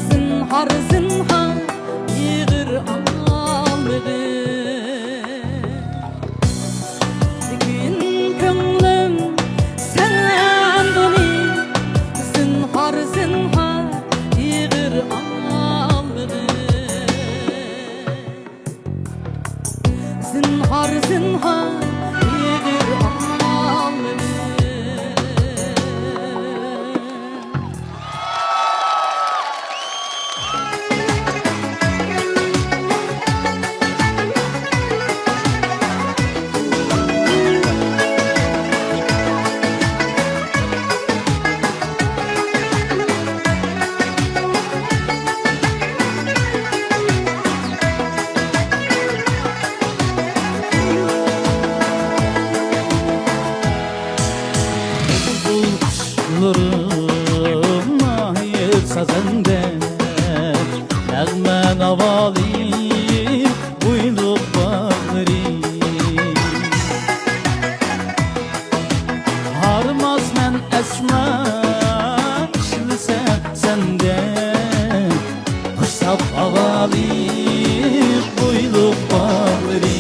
زىنھار، زىنھار ئېغىر ئالمىغىن. لېكىن كۆڭلۈم سەن بۇنى زىنھار، زىنھار ئېغىر ئالمىغىن. زىنھار، زىنھار ئېغىر ئالمىغىن. بۇلبۇل قۇشلىرىم ماھىر سازەندە، نەغمە ناۋالىق بويلۇق باغلىرى. ھارماس مەن ئەسلا ئىشلىسە سەندە، خۇشتاپ ئاۋالىق بويلۇق باغلىرى.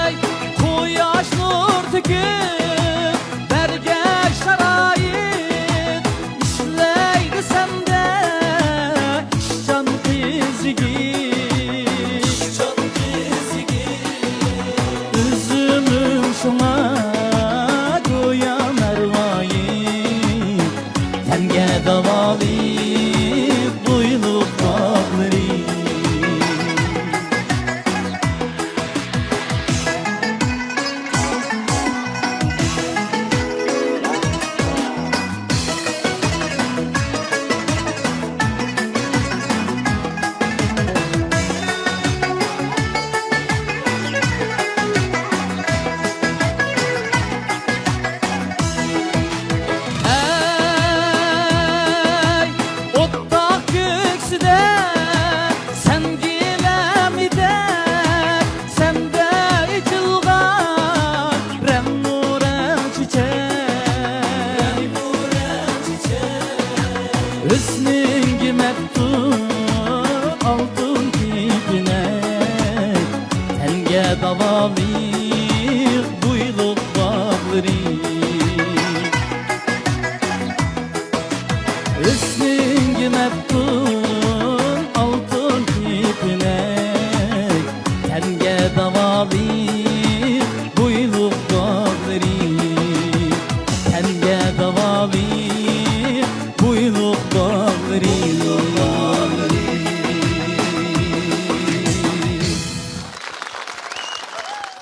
ئەي، قۇياش نۇر تۆكۈپ بەرگەن شارائىت، ئىشلەيدۇ سەندە ئىشچان قىز يىگىت. ئۆزۈمنىڭ شۇڭا گويا مەرۋايىت، تەنگە داۋالىق بويلۇق باغلىرى. ئەي، ئوتتاق كۆكسىدە سەن گىلەمدەك، سەندە ئېچىلغان رەڭمۇرەڭ چېچەك. ھۆسنۈڭگە مەپتۇن ئالتۇن كېپىنەك، تەنگە داۋالىق بويلۇق باغلىرى. ھۆسنۈڭگە مەپتۇن ئالتۇن كېپىنەك، تەنگە داۋالىق بويلۇق باغلىرى. تەنگە داۋالىق بويلۇق باغلىرى.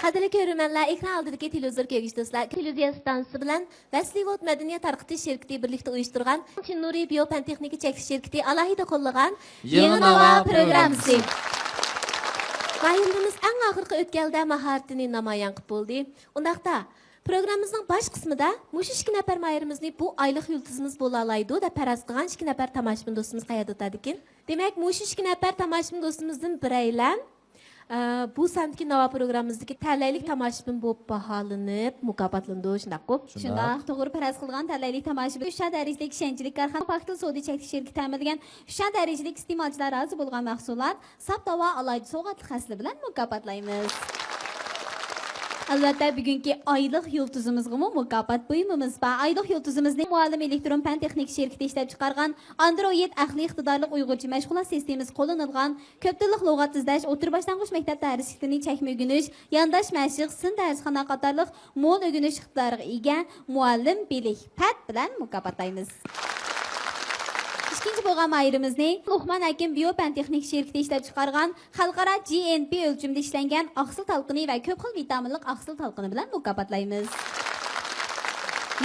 قەدىرلىك كۆرۈرمەنلەر، ئېكران ئالدىدىكى تېلېۋىزور كۆرگۈچى دوستلار، تېلېۋىزىيە ئىستانسىسى بىلەن ۋەسلىۋود مەدەنىيەت تارقىتىش شىركىتى بىرلىكتە ئۇيۇشتۇرغان چىن نۇرى بىيو پەن تېخنىكا چەكلىك شىركىتى ئالاھىدە قوللىغان يېڭى يېڭى ناۋا ناۋا پروگراممىسى. پروگراممىسى. ماھىرلىرىمىز ئەڭ ئاخىرقى ئۆتكەلدە ماھارىتىنى نامايان قىلىپ بولدى. ئۇنداقتا، پروگراممىمىزنىڭ باش قىسمىدا مۇشۇ ئىككى نەپەر ماھىرىمىزنى بۇ ئايلىق يۇلتۇزىمىز بولالايدۇ دەپ پەرەز قىلغان ئىككى نەپەر تاماشىبىن دوستىمىز قەيەردە ئولتۇرىدىكىن؟ دېمەك، مۇشۇ ئىككى نەپەر تاماشىبىن دوستىمىزدىن بىرەيلەن، ئە، بۇ سانىدىكى ناۋا پروگراممىمىزدىكى تەلەيلىك تاماشىبىن بولۇپ باھالىنىپ مۇكاپاتلىنىدۇ، شۇنداققۇ؟ شۇنداق. شۇنداق، توغرا پەرەز قىلغان تەلەيلىك تاماشىبىن ئۈچ دەرىجىلىك ئىشەنچلىك كارخانا پاكتىل سودا چەكلىك شىركىتى تەمىنلىگەن ئۈچ دەرىجىلىك ئىستېمالچىلار رازى بولغان مەھسۇلات ساپ داۋا ئالاھىدە سوۋغاتلىق ھەسسىلە بىلەن مۇكاپاتلايمىز. ئەلۋەتتە، بۈگۈنكى ئايلىق يۇلتۇزىمىزغىمۇ مۇكاپات بۇيۇمىمىز بار. ئايلىق يۇلتۇزىمىزنى مۇئەللىم ئېلېكترون پەن تېخنىكا شىركىتى ئىشلەپچىقارغان ئاندرويىد ئەقلىي ئىقتىدارلىق ئۇيغۇرچە مەشغۇلات سىستېمىسى قوللىنىلغان كۆپ تىللىق لۇغەت ئىزدەش، ئوتتۇرا باشلانغۇچ مەكتەپ دەرسلىكلىرىنى چەكمە ئۆگىنىش، يانداش مەشىق، سىن دەرسخانا قاتارلىق مول ئۆگىنىش ئىقتىدارىغا ئىگە مۇئەللىم بىلىك پەت بىلەن مۇكاپاتلايمىز. ئىككىنچى بولغان ماھىرىمىزنى لوقمان ھەكىم بىيو پەن تېخنىك شىركىتى ئىشلەپچىقارغان خەلقئارا جى ئېن پى ئۆلچىمىدە ئىشلەنگەن ئاقسىل تالقىنى ۋە كۆپ خىل ۋىتامىنلىق ئاقسىل تالقىنى بىلەن مۇكاپاتلايمىز.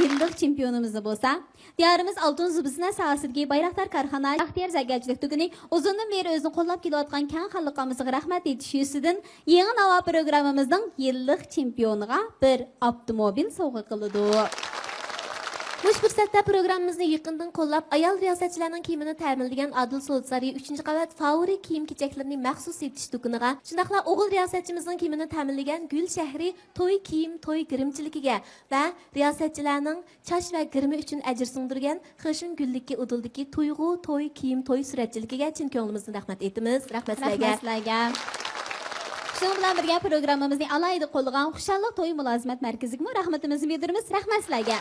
يىللىق چېمپىيونىمىزنى بولسا، دىيارىمىز ئالتۇن زۇبە سەنئەت ساھەسىدىكى بايراقدار كارخانا ئەختىيار زەرگەرچىلىك دۇكىنى ئۇزۇندىن بېرى ئۆزىنى قوللاپ كېلىۋاتقان كەڭ خەلقىمىزغا رەھمەت ئېيتىش يۈزىسىدىن يېڭى ناۋا پروگراممىمىزنىڭ يىللىق چېمپىيونىغا بىر ئاپتوموبىل سوۋغا قىلىدۇ. مۇشۇ پۇرسەتتە پروگراممىمىزنى يېقىندىن قوللاپ، ئايال رىياسەتچىلەرنىڭ كىيىمىنى تەمىنلىگەن ئادىل سودا سارىيى ئۈچىنچى قەۋەت فاۋورى كىيىم-كېچەكلىرىنى مەخسۇس سېتىش دۇكىنىغا، شۇنداقلا ئوغۇل رىياسەتچىمىزنىڭ كىيىمىنى تەمىنلىگەن گۈل شەھىرى توي كىيىم، توي گىرىمچىلىكىگە ۋە رىياسەتچىلەرنىڭ چاچ ۋە گىرىمى ئۈچۈن ئەجىر سىڭدۈرگەن خېشىن گۈللۈكى ئۇدۇلدىكى تۇيغۇ توي كىيىم، توي سۈرەتچىلىكىگە چىن كۆڭلىمىزدىن رەھمەت ئېيتىمىز. رەھمەت سىلەرگە. رەھمەت سىلەرگە. شۇنىڭ بىلەن بىرگە، پروگراممىمىزنى ئالاھىدە قوللىغان خۇشاللىق توي مۇلازىمەت مەركىزىگىمۇ رەھمىتىمىزنى بىلدۈرىمىز. رەھمەت سىلەرگە.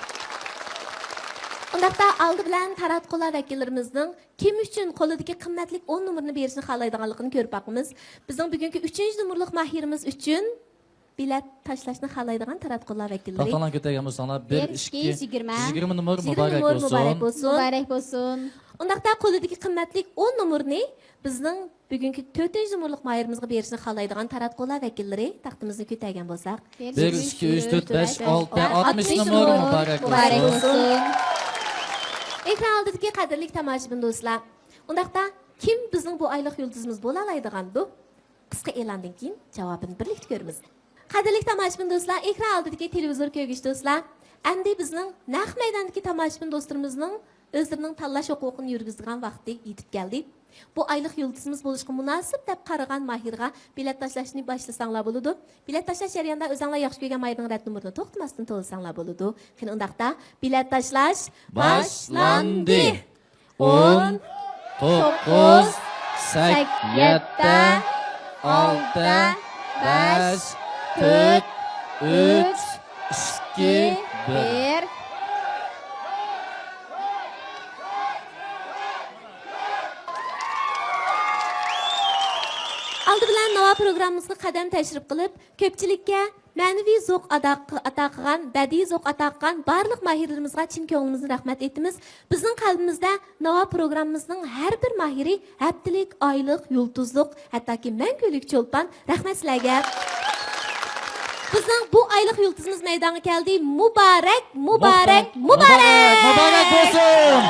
ئۇنداقتا، ئالدى بىلەن تاراتقۇلار ۋەكىللىرىمىزنىڭ كىم ئۈچۈن قولىدىكى قىممەتلىك ئون نومۇرنى بېرىشنى خالايدىغانلىقىنى كۆرۈپ باقىمىز. بىزنىڭ بۈگۈنكى ئۈچىنچى نومۇرلۇق ماھىرىمىز ئۈچۈن بېلەت تاشلاشنى خالايدىغان تاراتقۇلار ۋەكىللىرى. تاختاڭلارنى كۆتەرگەن بولساڭلار، بىر، بىر، ئىككى، ئىككى، يىگىرمە. يىگىرمە نومۇر يىگىرمە مۇبارەك نومۇر بولسۇن. مۇبارەك بولسۇن. مۇبارەك بولسۇن. ئۇنداقتا قولىدىكى قىممەتلىك ئون نومۇرنى بىزنىڭ بۈگۈنكى تۆتىنچى نومۇرلۇق ماھىرىمىزغا بېرىشنى خالايدىغان تاراتقۇلار ۋەكىللىرى تاختىمىزنى كۆتەرگەن بولساق. بىر، ئىككى، ئۈچ، تۆت، بەش، ئالتە، ئاتمىش نومۇر مۇبارەك بولسۇن. ئېكران ئالدىدىكى قەدىرلىك تاماشىبىن دوستلار، ئۇنداقتا كىم بىزنىڭ بۇ ئايلىق يۇلتۇزىمىز بولالايدىغاندۇ؟ قىسقا ئېلاندىن كېيىن جاۋابىنى بىرلىكتە كۆرىمىز. قەدىرلىك تاماشىبىن دوستلار، ئېكران ئالدىدىكى تېلېۋىزور كۆرگۈچى دوستلار، ئەمدى بىزنىڭ نەق مەيداندىكى تاماشىبىن دوستلىرىمىزنىڭ ئۆزلىرىنىڭ تاللاش ھوقۇقىنى يۈرگۈزىدىغان ۋاقتى يېتىپ كەلدى. بۇ ئايلىق يۇلتۇزىمىز بولۇشقا مۇناسىپ دەپ قارىغان ماھىرغا بېلەت تاشلاشنى باشلىساڭلار بولىدۇ. بېلەت تاشلاش جەريانىدا ئۆزەڭلار ياخشى كۆرگەن ماھىرنىڭ رەت نومۇرىنى توختىماستىن تولىساڭلار بولىدۇ. قېنى ئۇنداقتا، بېلەت تاشلاش باشلاندى. باشلاندى. ئون، توققۇز، سەك-، يەتتە، ئالتە، بەش، تۆت، ئۈچ، ئىككى، بىر. ئالدى بىلەن ناۋا پروگراممىمىزغا قەدەم تەشرىپ قىلىپ، كۆپچىلىككە مەنىۋى زوق ئادا-، ئاتا قىلغان، بەدىئىي زوق ئاتا قىلغان بارلىق ماھىرلىرىمىزغا چىن كۆڭلىمىزدىن رەھمەت ئېيتىمىز. بىزنىڭ قەلبىمىزدە ناۋا پروگراممىمىزنىڭ ھەر بىر ماھىرى ھەپتىلىك، ئايلىق، يۇلتۇزلۇق، ھەتتاكى مەڭگۈلۈك چولپان. رەھمەت سىلەرگە. بىزنىڭ بۇ ئايلىق يۇلتۇزىمىز مەيدانغا كەلدى. مۇبارەك، مۇبارەك، مۇبارەك! مۇبارەك بولسۇن!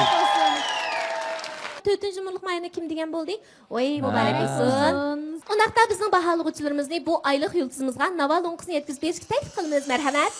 تۆتىنچى نومۇرلۇق ماھىرنى كىم دېگەن بولدى؟ ۋاي، مۇبارەك بولسۇن. ئۇنداقتا بىزنىڭ باھالىغۇچىلىرىمىزنى بۇ ئايلىق يۇلتۇزىمىزغا ناۋا لوڭقىسىنى يەتكۈزۈپ بېرىشكە تەكلىپ قىلىمىز. مەرھەمەت.